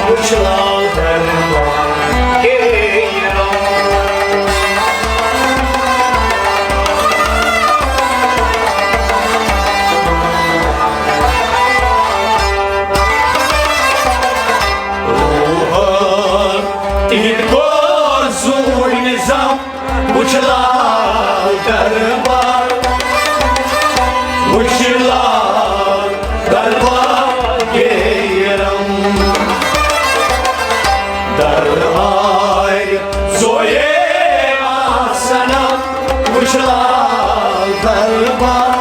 وُچھ لال دربار کے رام۔ تِہِنٛدۍ کوٚر زوٗنہِ نِظام، وُچھ لال دربار، وُچھ لال دربار گیرم۔ در آے زویے آسنم، وُچھ لال دربار،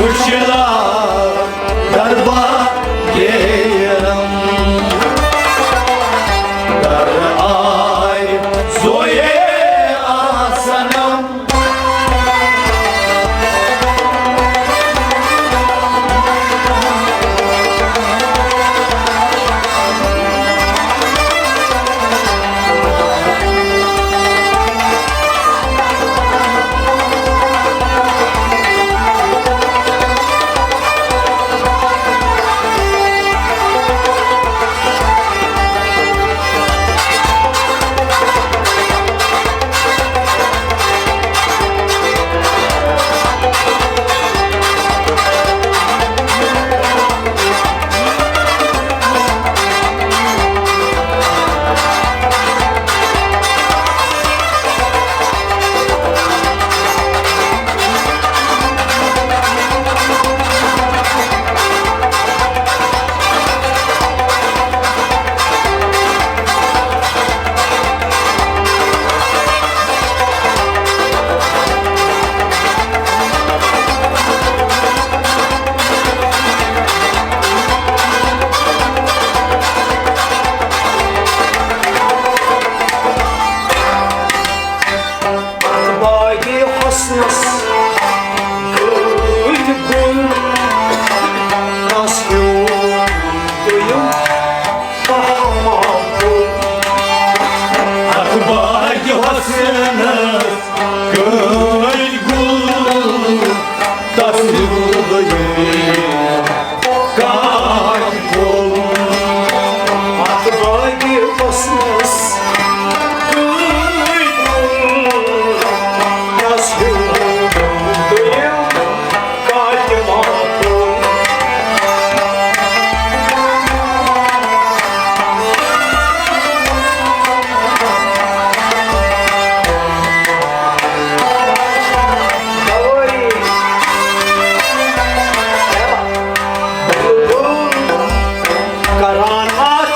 وُچھ لال دربار گیرم۔ در آے زویے آسنم۔ باقی حسنس گٲلۍ گُل، تس ہیوٗ تُلِم پہماپُل۔ اتھ باقی حسنس گٲلۍ گُل، تس ہیوٗ تُلِم کاٹہِ پھوٚل۔ اتھ باقی حسنس گٲلۍ گُل، تس ہیوٗ تُلِم کاٹہِ پھوٚل۔ کران اتھ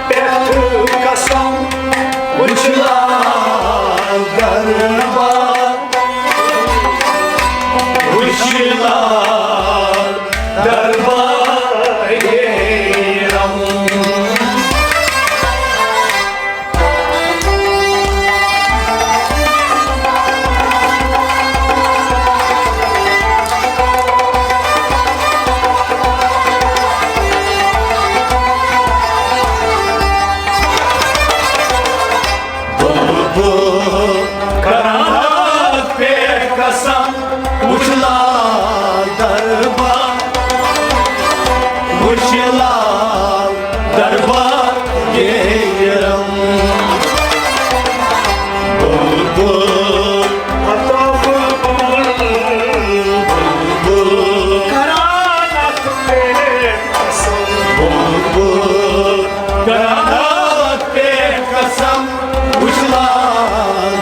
پٮ۪ٹھ قسم، وُچھ لال دربار، وُچھ لال دربار گیرم۔ بہٕ کران اتھ پٮ۪ٹھ قسم، وُچھ لال دربار، وُچھ لال دربار گیرم۔ بلبل، ہتا بلبل، بلبل، کران اتھ پٮ۪ٹھ قسم۔ بلبل، کران اتھ پٮ۪ٹھ قسم، وُچھ لال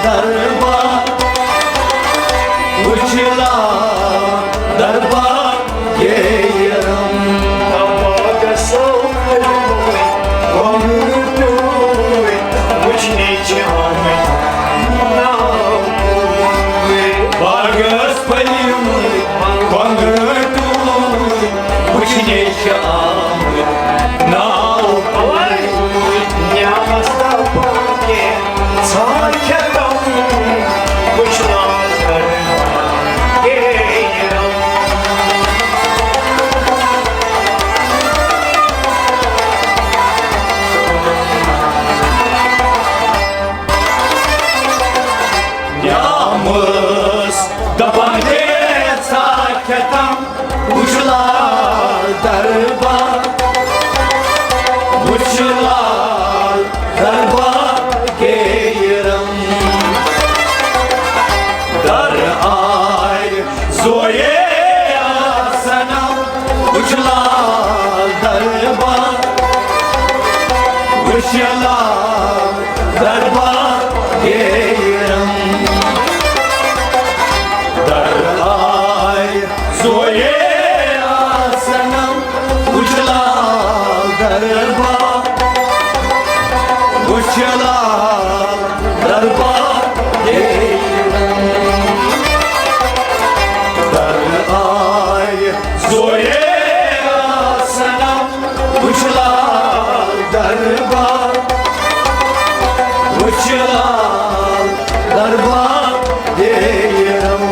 ٲس دپان کینٛژھا کھٮ۪تم، وٕچھ لال دربار، وٕچھ لال دربار گیرم۔ در آے زویے آسنم، وٕچھ لال دربار، وٕچھ لال دربار گیرم۔ در آے زویے آسنم، وٕچھ لال دربار، وٕچھ لال دربار گیرم۔ در آے زویے آسنم، وٕچھ لال دربار، وٕچھ لال دربار گیرم۔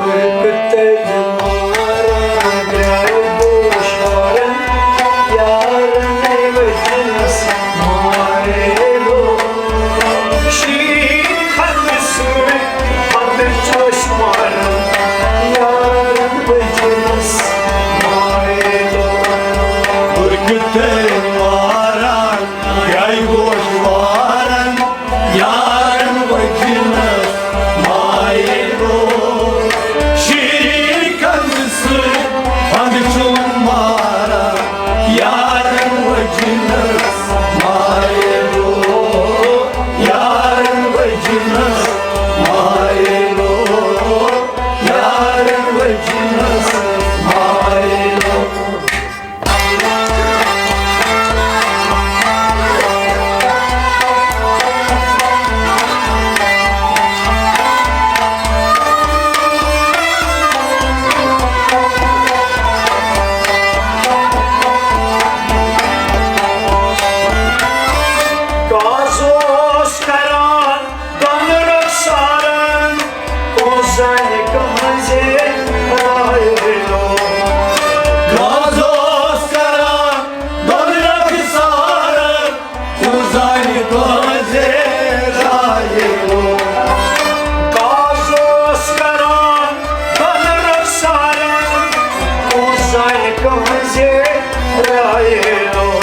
برکتٕے مارا درٛاو بوشارن، یارن وٕچھنس مایلو۔ شیٖن کھنٛڈٕ سۭتۍ پتہٕ چھُس ماران، یارن وٕچھنس مایلو۔ برکتٕے مارا درٛاو بوشارن، یارن وٕچھنس مایلو۔ شیٖن کھنٛڈٕ سۭتۍ پتہٕ چھُس ماران، یارن وٕچھنس مایلو، یارن وٕچھنس مایلو، یارن وٕچھنس مایلو۔ کاز اوس کران دۄن رۄخسارن، کُس زانہِ کٕہٕنٛزِ رایہِ لوٚگ۔ کاز اوس کران دۄن رۄخسارن، کُس زانہِ کٕہٕنٛزِ رایہِ لوٚگ۔ کاز اوس کران دۄن رۄخسارن، کُس زانہِ کٕہٕنٛزِ رایہِ لوٚگ۔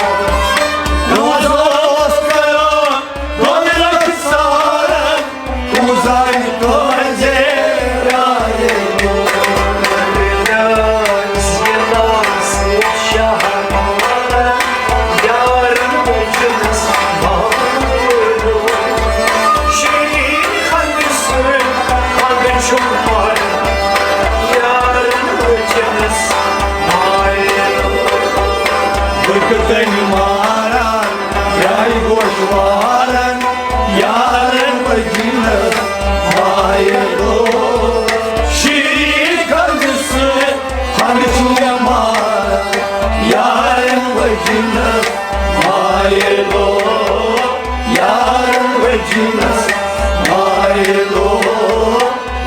کاز اوس کران دۄن رۄخسارن، کُس زانہِ کٕہٕنٛزِ رایہِ لوٚگ۔ یارن وٕچھنس مایلو۔ شیٖن کھنٛڈٕ سۭتۍ پتہٕ چھُ ماران، یارن وٕچھنس مایلو۔ برکتٕے مارا درٛاو بوشارن، یارن وٕچھنس مایلو۔ شیٖن کھنٛڈٕ سۭتۍ پتہٕ چھُ ماران، یارن وٕچھنس مایلو، یارن وٕچھنس مایلو،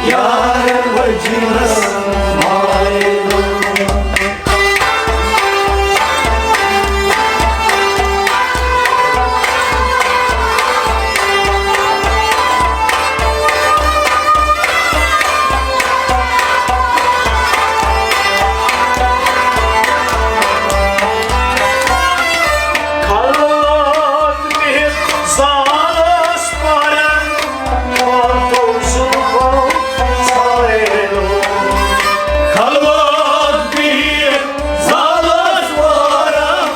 یارن وٕچھنس مایلو۔ خلوت بِہِتھ زالس پرن، واتو زُلفو سایلو۔ خلوت بِہِتھ زالس پرن،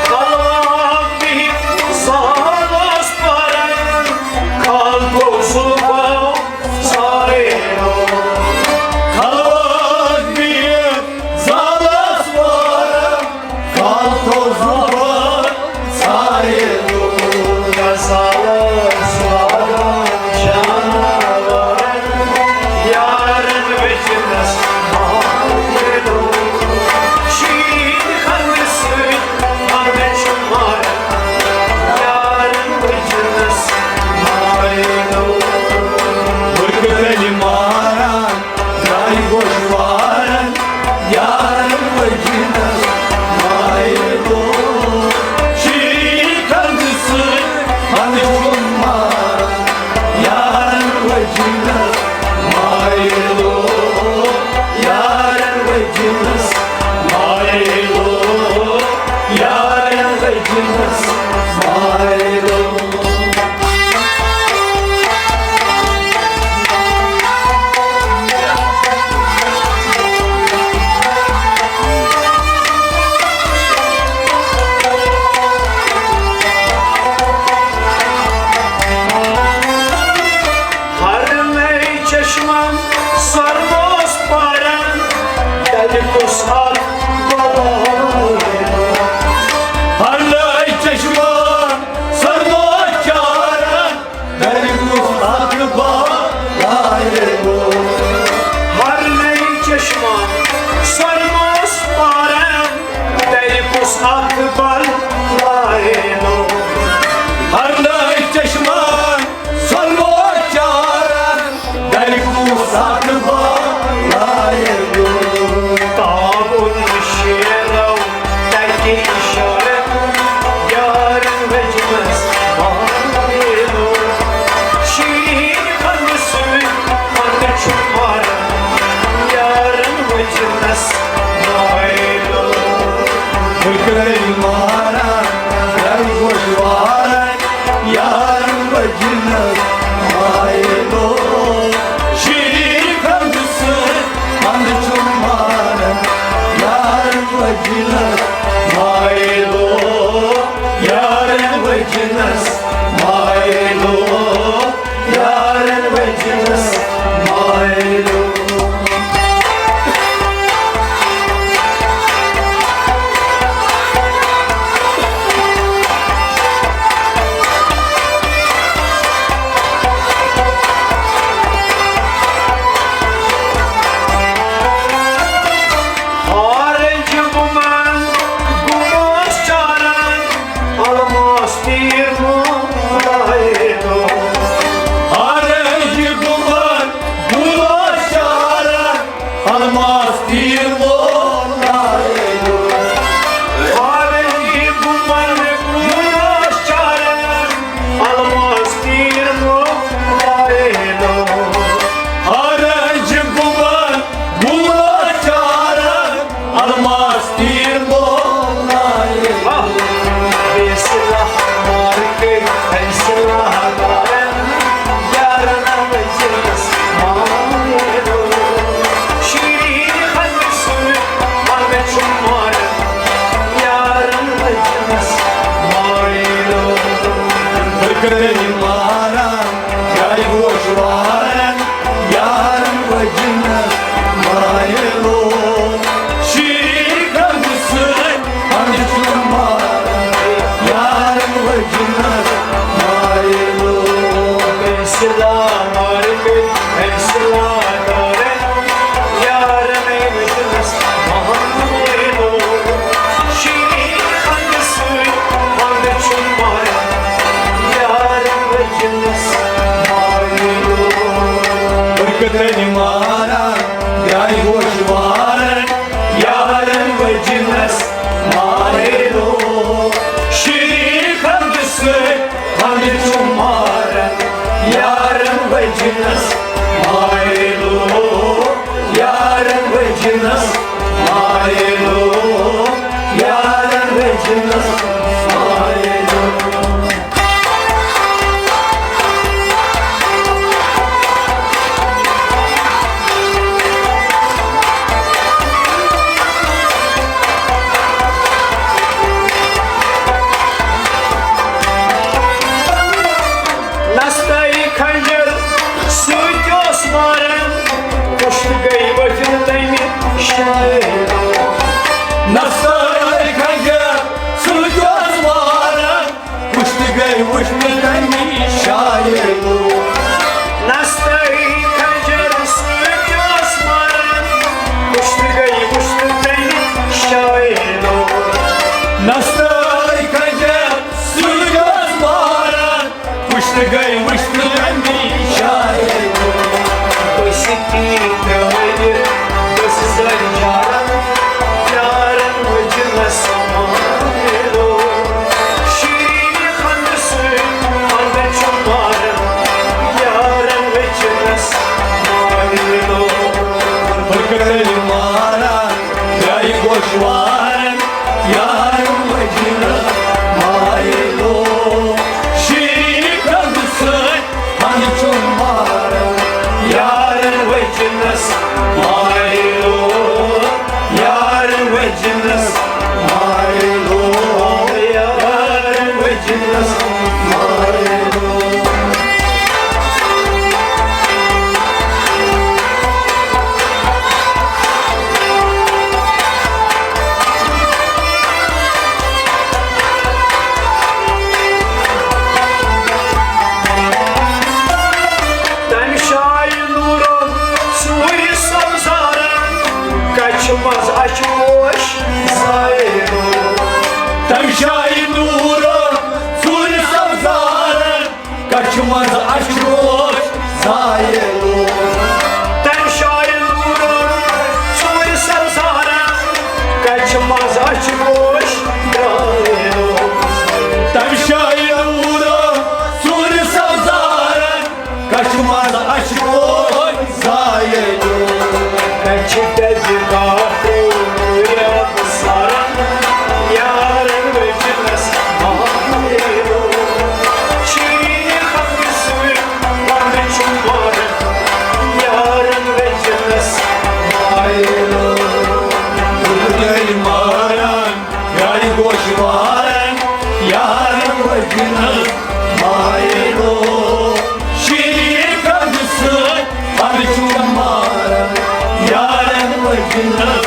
خلوت بِہِتھ زالس پرن، خلوت زُلفو سایلو۔ خلوت بِہِتھ زالس پرن، خلوت زُلفو سایلو۔ غزالس لاگان جاناوارن، یارن وٕچھنس مایلو۔ شیٖن کھنٛڈٕ سۭتۍ پتہٕ چھُ ماران، یارن وٕچھنس مایلو۔ برکتٕے مارا درٛاو بوشارن، یارن وٕچھنس مایلو۔ شیٖن ساتھ بلایلو۔ ہر ناے چشمان سلو چارن، گرِ کُس ساتھ بلایلو۔ تابُن شیرو تَتہِ اِشارٕ، یارن وجمس بلایلو۔ شیرین خنٛدٕ سۭتۍ خنٛدٕ چھُ مارن، یارن وجمس بلایلو۔ فکرے ماران، رنگ واران، یارن وجنس مایلو۔ شیرین خنٛدٕ سۭتۍ خنٛدٕ چھُ ماران، یارن وجنس مایلو۔ یارن وجنس مایلو۔ یارن وجنس مایلو۔ ہارٕچ گُمان گُماس چاران، الماس تیٖر مو لایلو۔ ہارٕچ گُمان گُماس چاران، الماس تیٖر مو لایلو۔ ہارٕچ گُمان گُماس چاران، الماس تیٖر مو لایلو۔ ہارٕچ گُمان گُماس چاران، الماس تیٖر مو لایلو۔ واہ۔ بیسلا مارکے، بیسلا دارن، یارن وجنس مایلو۔ شیرین خنٛدٕ سۭتۍ خنٛدٕ چھُ مارن، یارن وجنس مایلو۔ فکرے ماران، گرِ گوش وارن، یارن وجنس مایلو۔ شیرین خنٛدٕ سۭتۍ خنٛدٕ چھُ ماران، یارن وجنس مایلو۔ بیسلا مارکے، بیسلا دارن، یارن وجنس مایلو۔ شیرین خنٛدٕ سۭتۍ خنٛدٕ چھُ ماران، یارن وجنس مایلو۔ برکتن ماران، گرِ گوش وارن، یارن وجنس مایلو۔ شیرین خنٛدٕ سۭتۍ خنٛدٕ چھُ مارن، یارن وجنس مایلو۔ یارن وجنس مایلو۔ یارن وجنس مایلو۔ نستٲیی خنجر سۭتۍ اوس ماران، پُشت گٔے ؤتھِتھ تَمہِ شایہِ۔ نستٲیی خنجر سۭتۍ اوس ماران، پُشت گٔے ؤتھِتھ تَمہِ شایہِ۔ نستٲیی خنجر سۭتۍ اوس ماران، پُشت گٔے ؤتھِتھ تَمہِ شایہِ۔ نستٲیی خنجر سۭتۍ اوس ماران، پُشت گٔے ؤتھِتھ تَمہِ شایہِ۔ أسۍ تہِ ترٛٲوِتھ، أسۍ زَن جارَن، یارَن وٕچھنَس مایلو۔ شیرین خنٛدٕ سۭتۍ خنٛدٕ چھُ ماران، یارَن وٕچھنَس مایلو۔ بہٕ کَرٕ ماران، گَرِ گوٚو شوارَن، یارَن وٕچھنَس مایلو۔ شیرین خنٛدٕ سۭتۍ خنٛدٕ چھُ ماران، یارَن وٕچھنَس تمہِ شاہہِ نوٗرو ژوٗرِ سبزارن، کچھِ منٛز اچھِ گوش زایلو۔ تمہِ شاہہِ نوٗرو ژوٗرِ سبزارن، کچھِ منٛز اچھِ گوش زایلو۔ تمہِ شاہہِ نوٗرو ژوٗرِ سبزارن، کچھِ منٛز اچھِ گوش زایلو۔ کچھِ دبہِ کاٹو رب سارن، یارن وجنس مایلو۔ شیرین خنٛدٕ سۭتۍ ونٛدٕ چھُ مارن، یارن وجنس مایلو۔ گُلہٕ گرِ مارن، یارِ گوش مارن، یارن وجنس مایلو۔ شیرین خنٛدٕ سۭتۍ ونٛدٕ چھُ مارن، یارن وجنس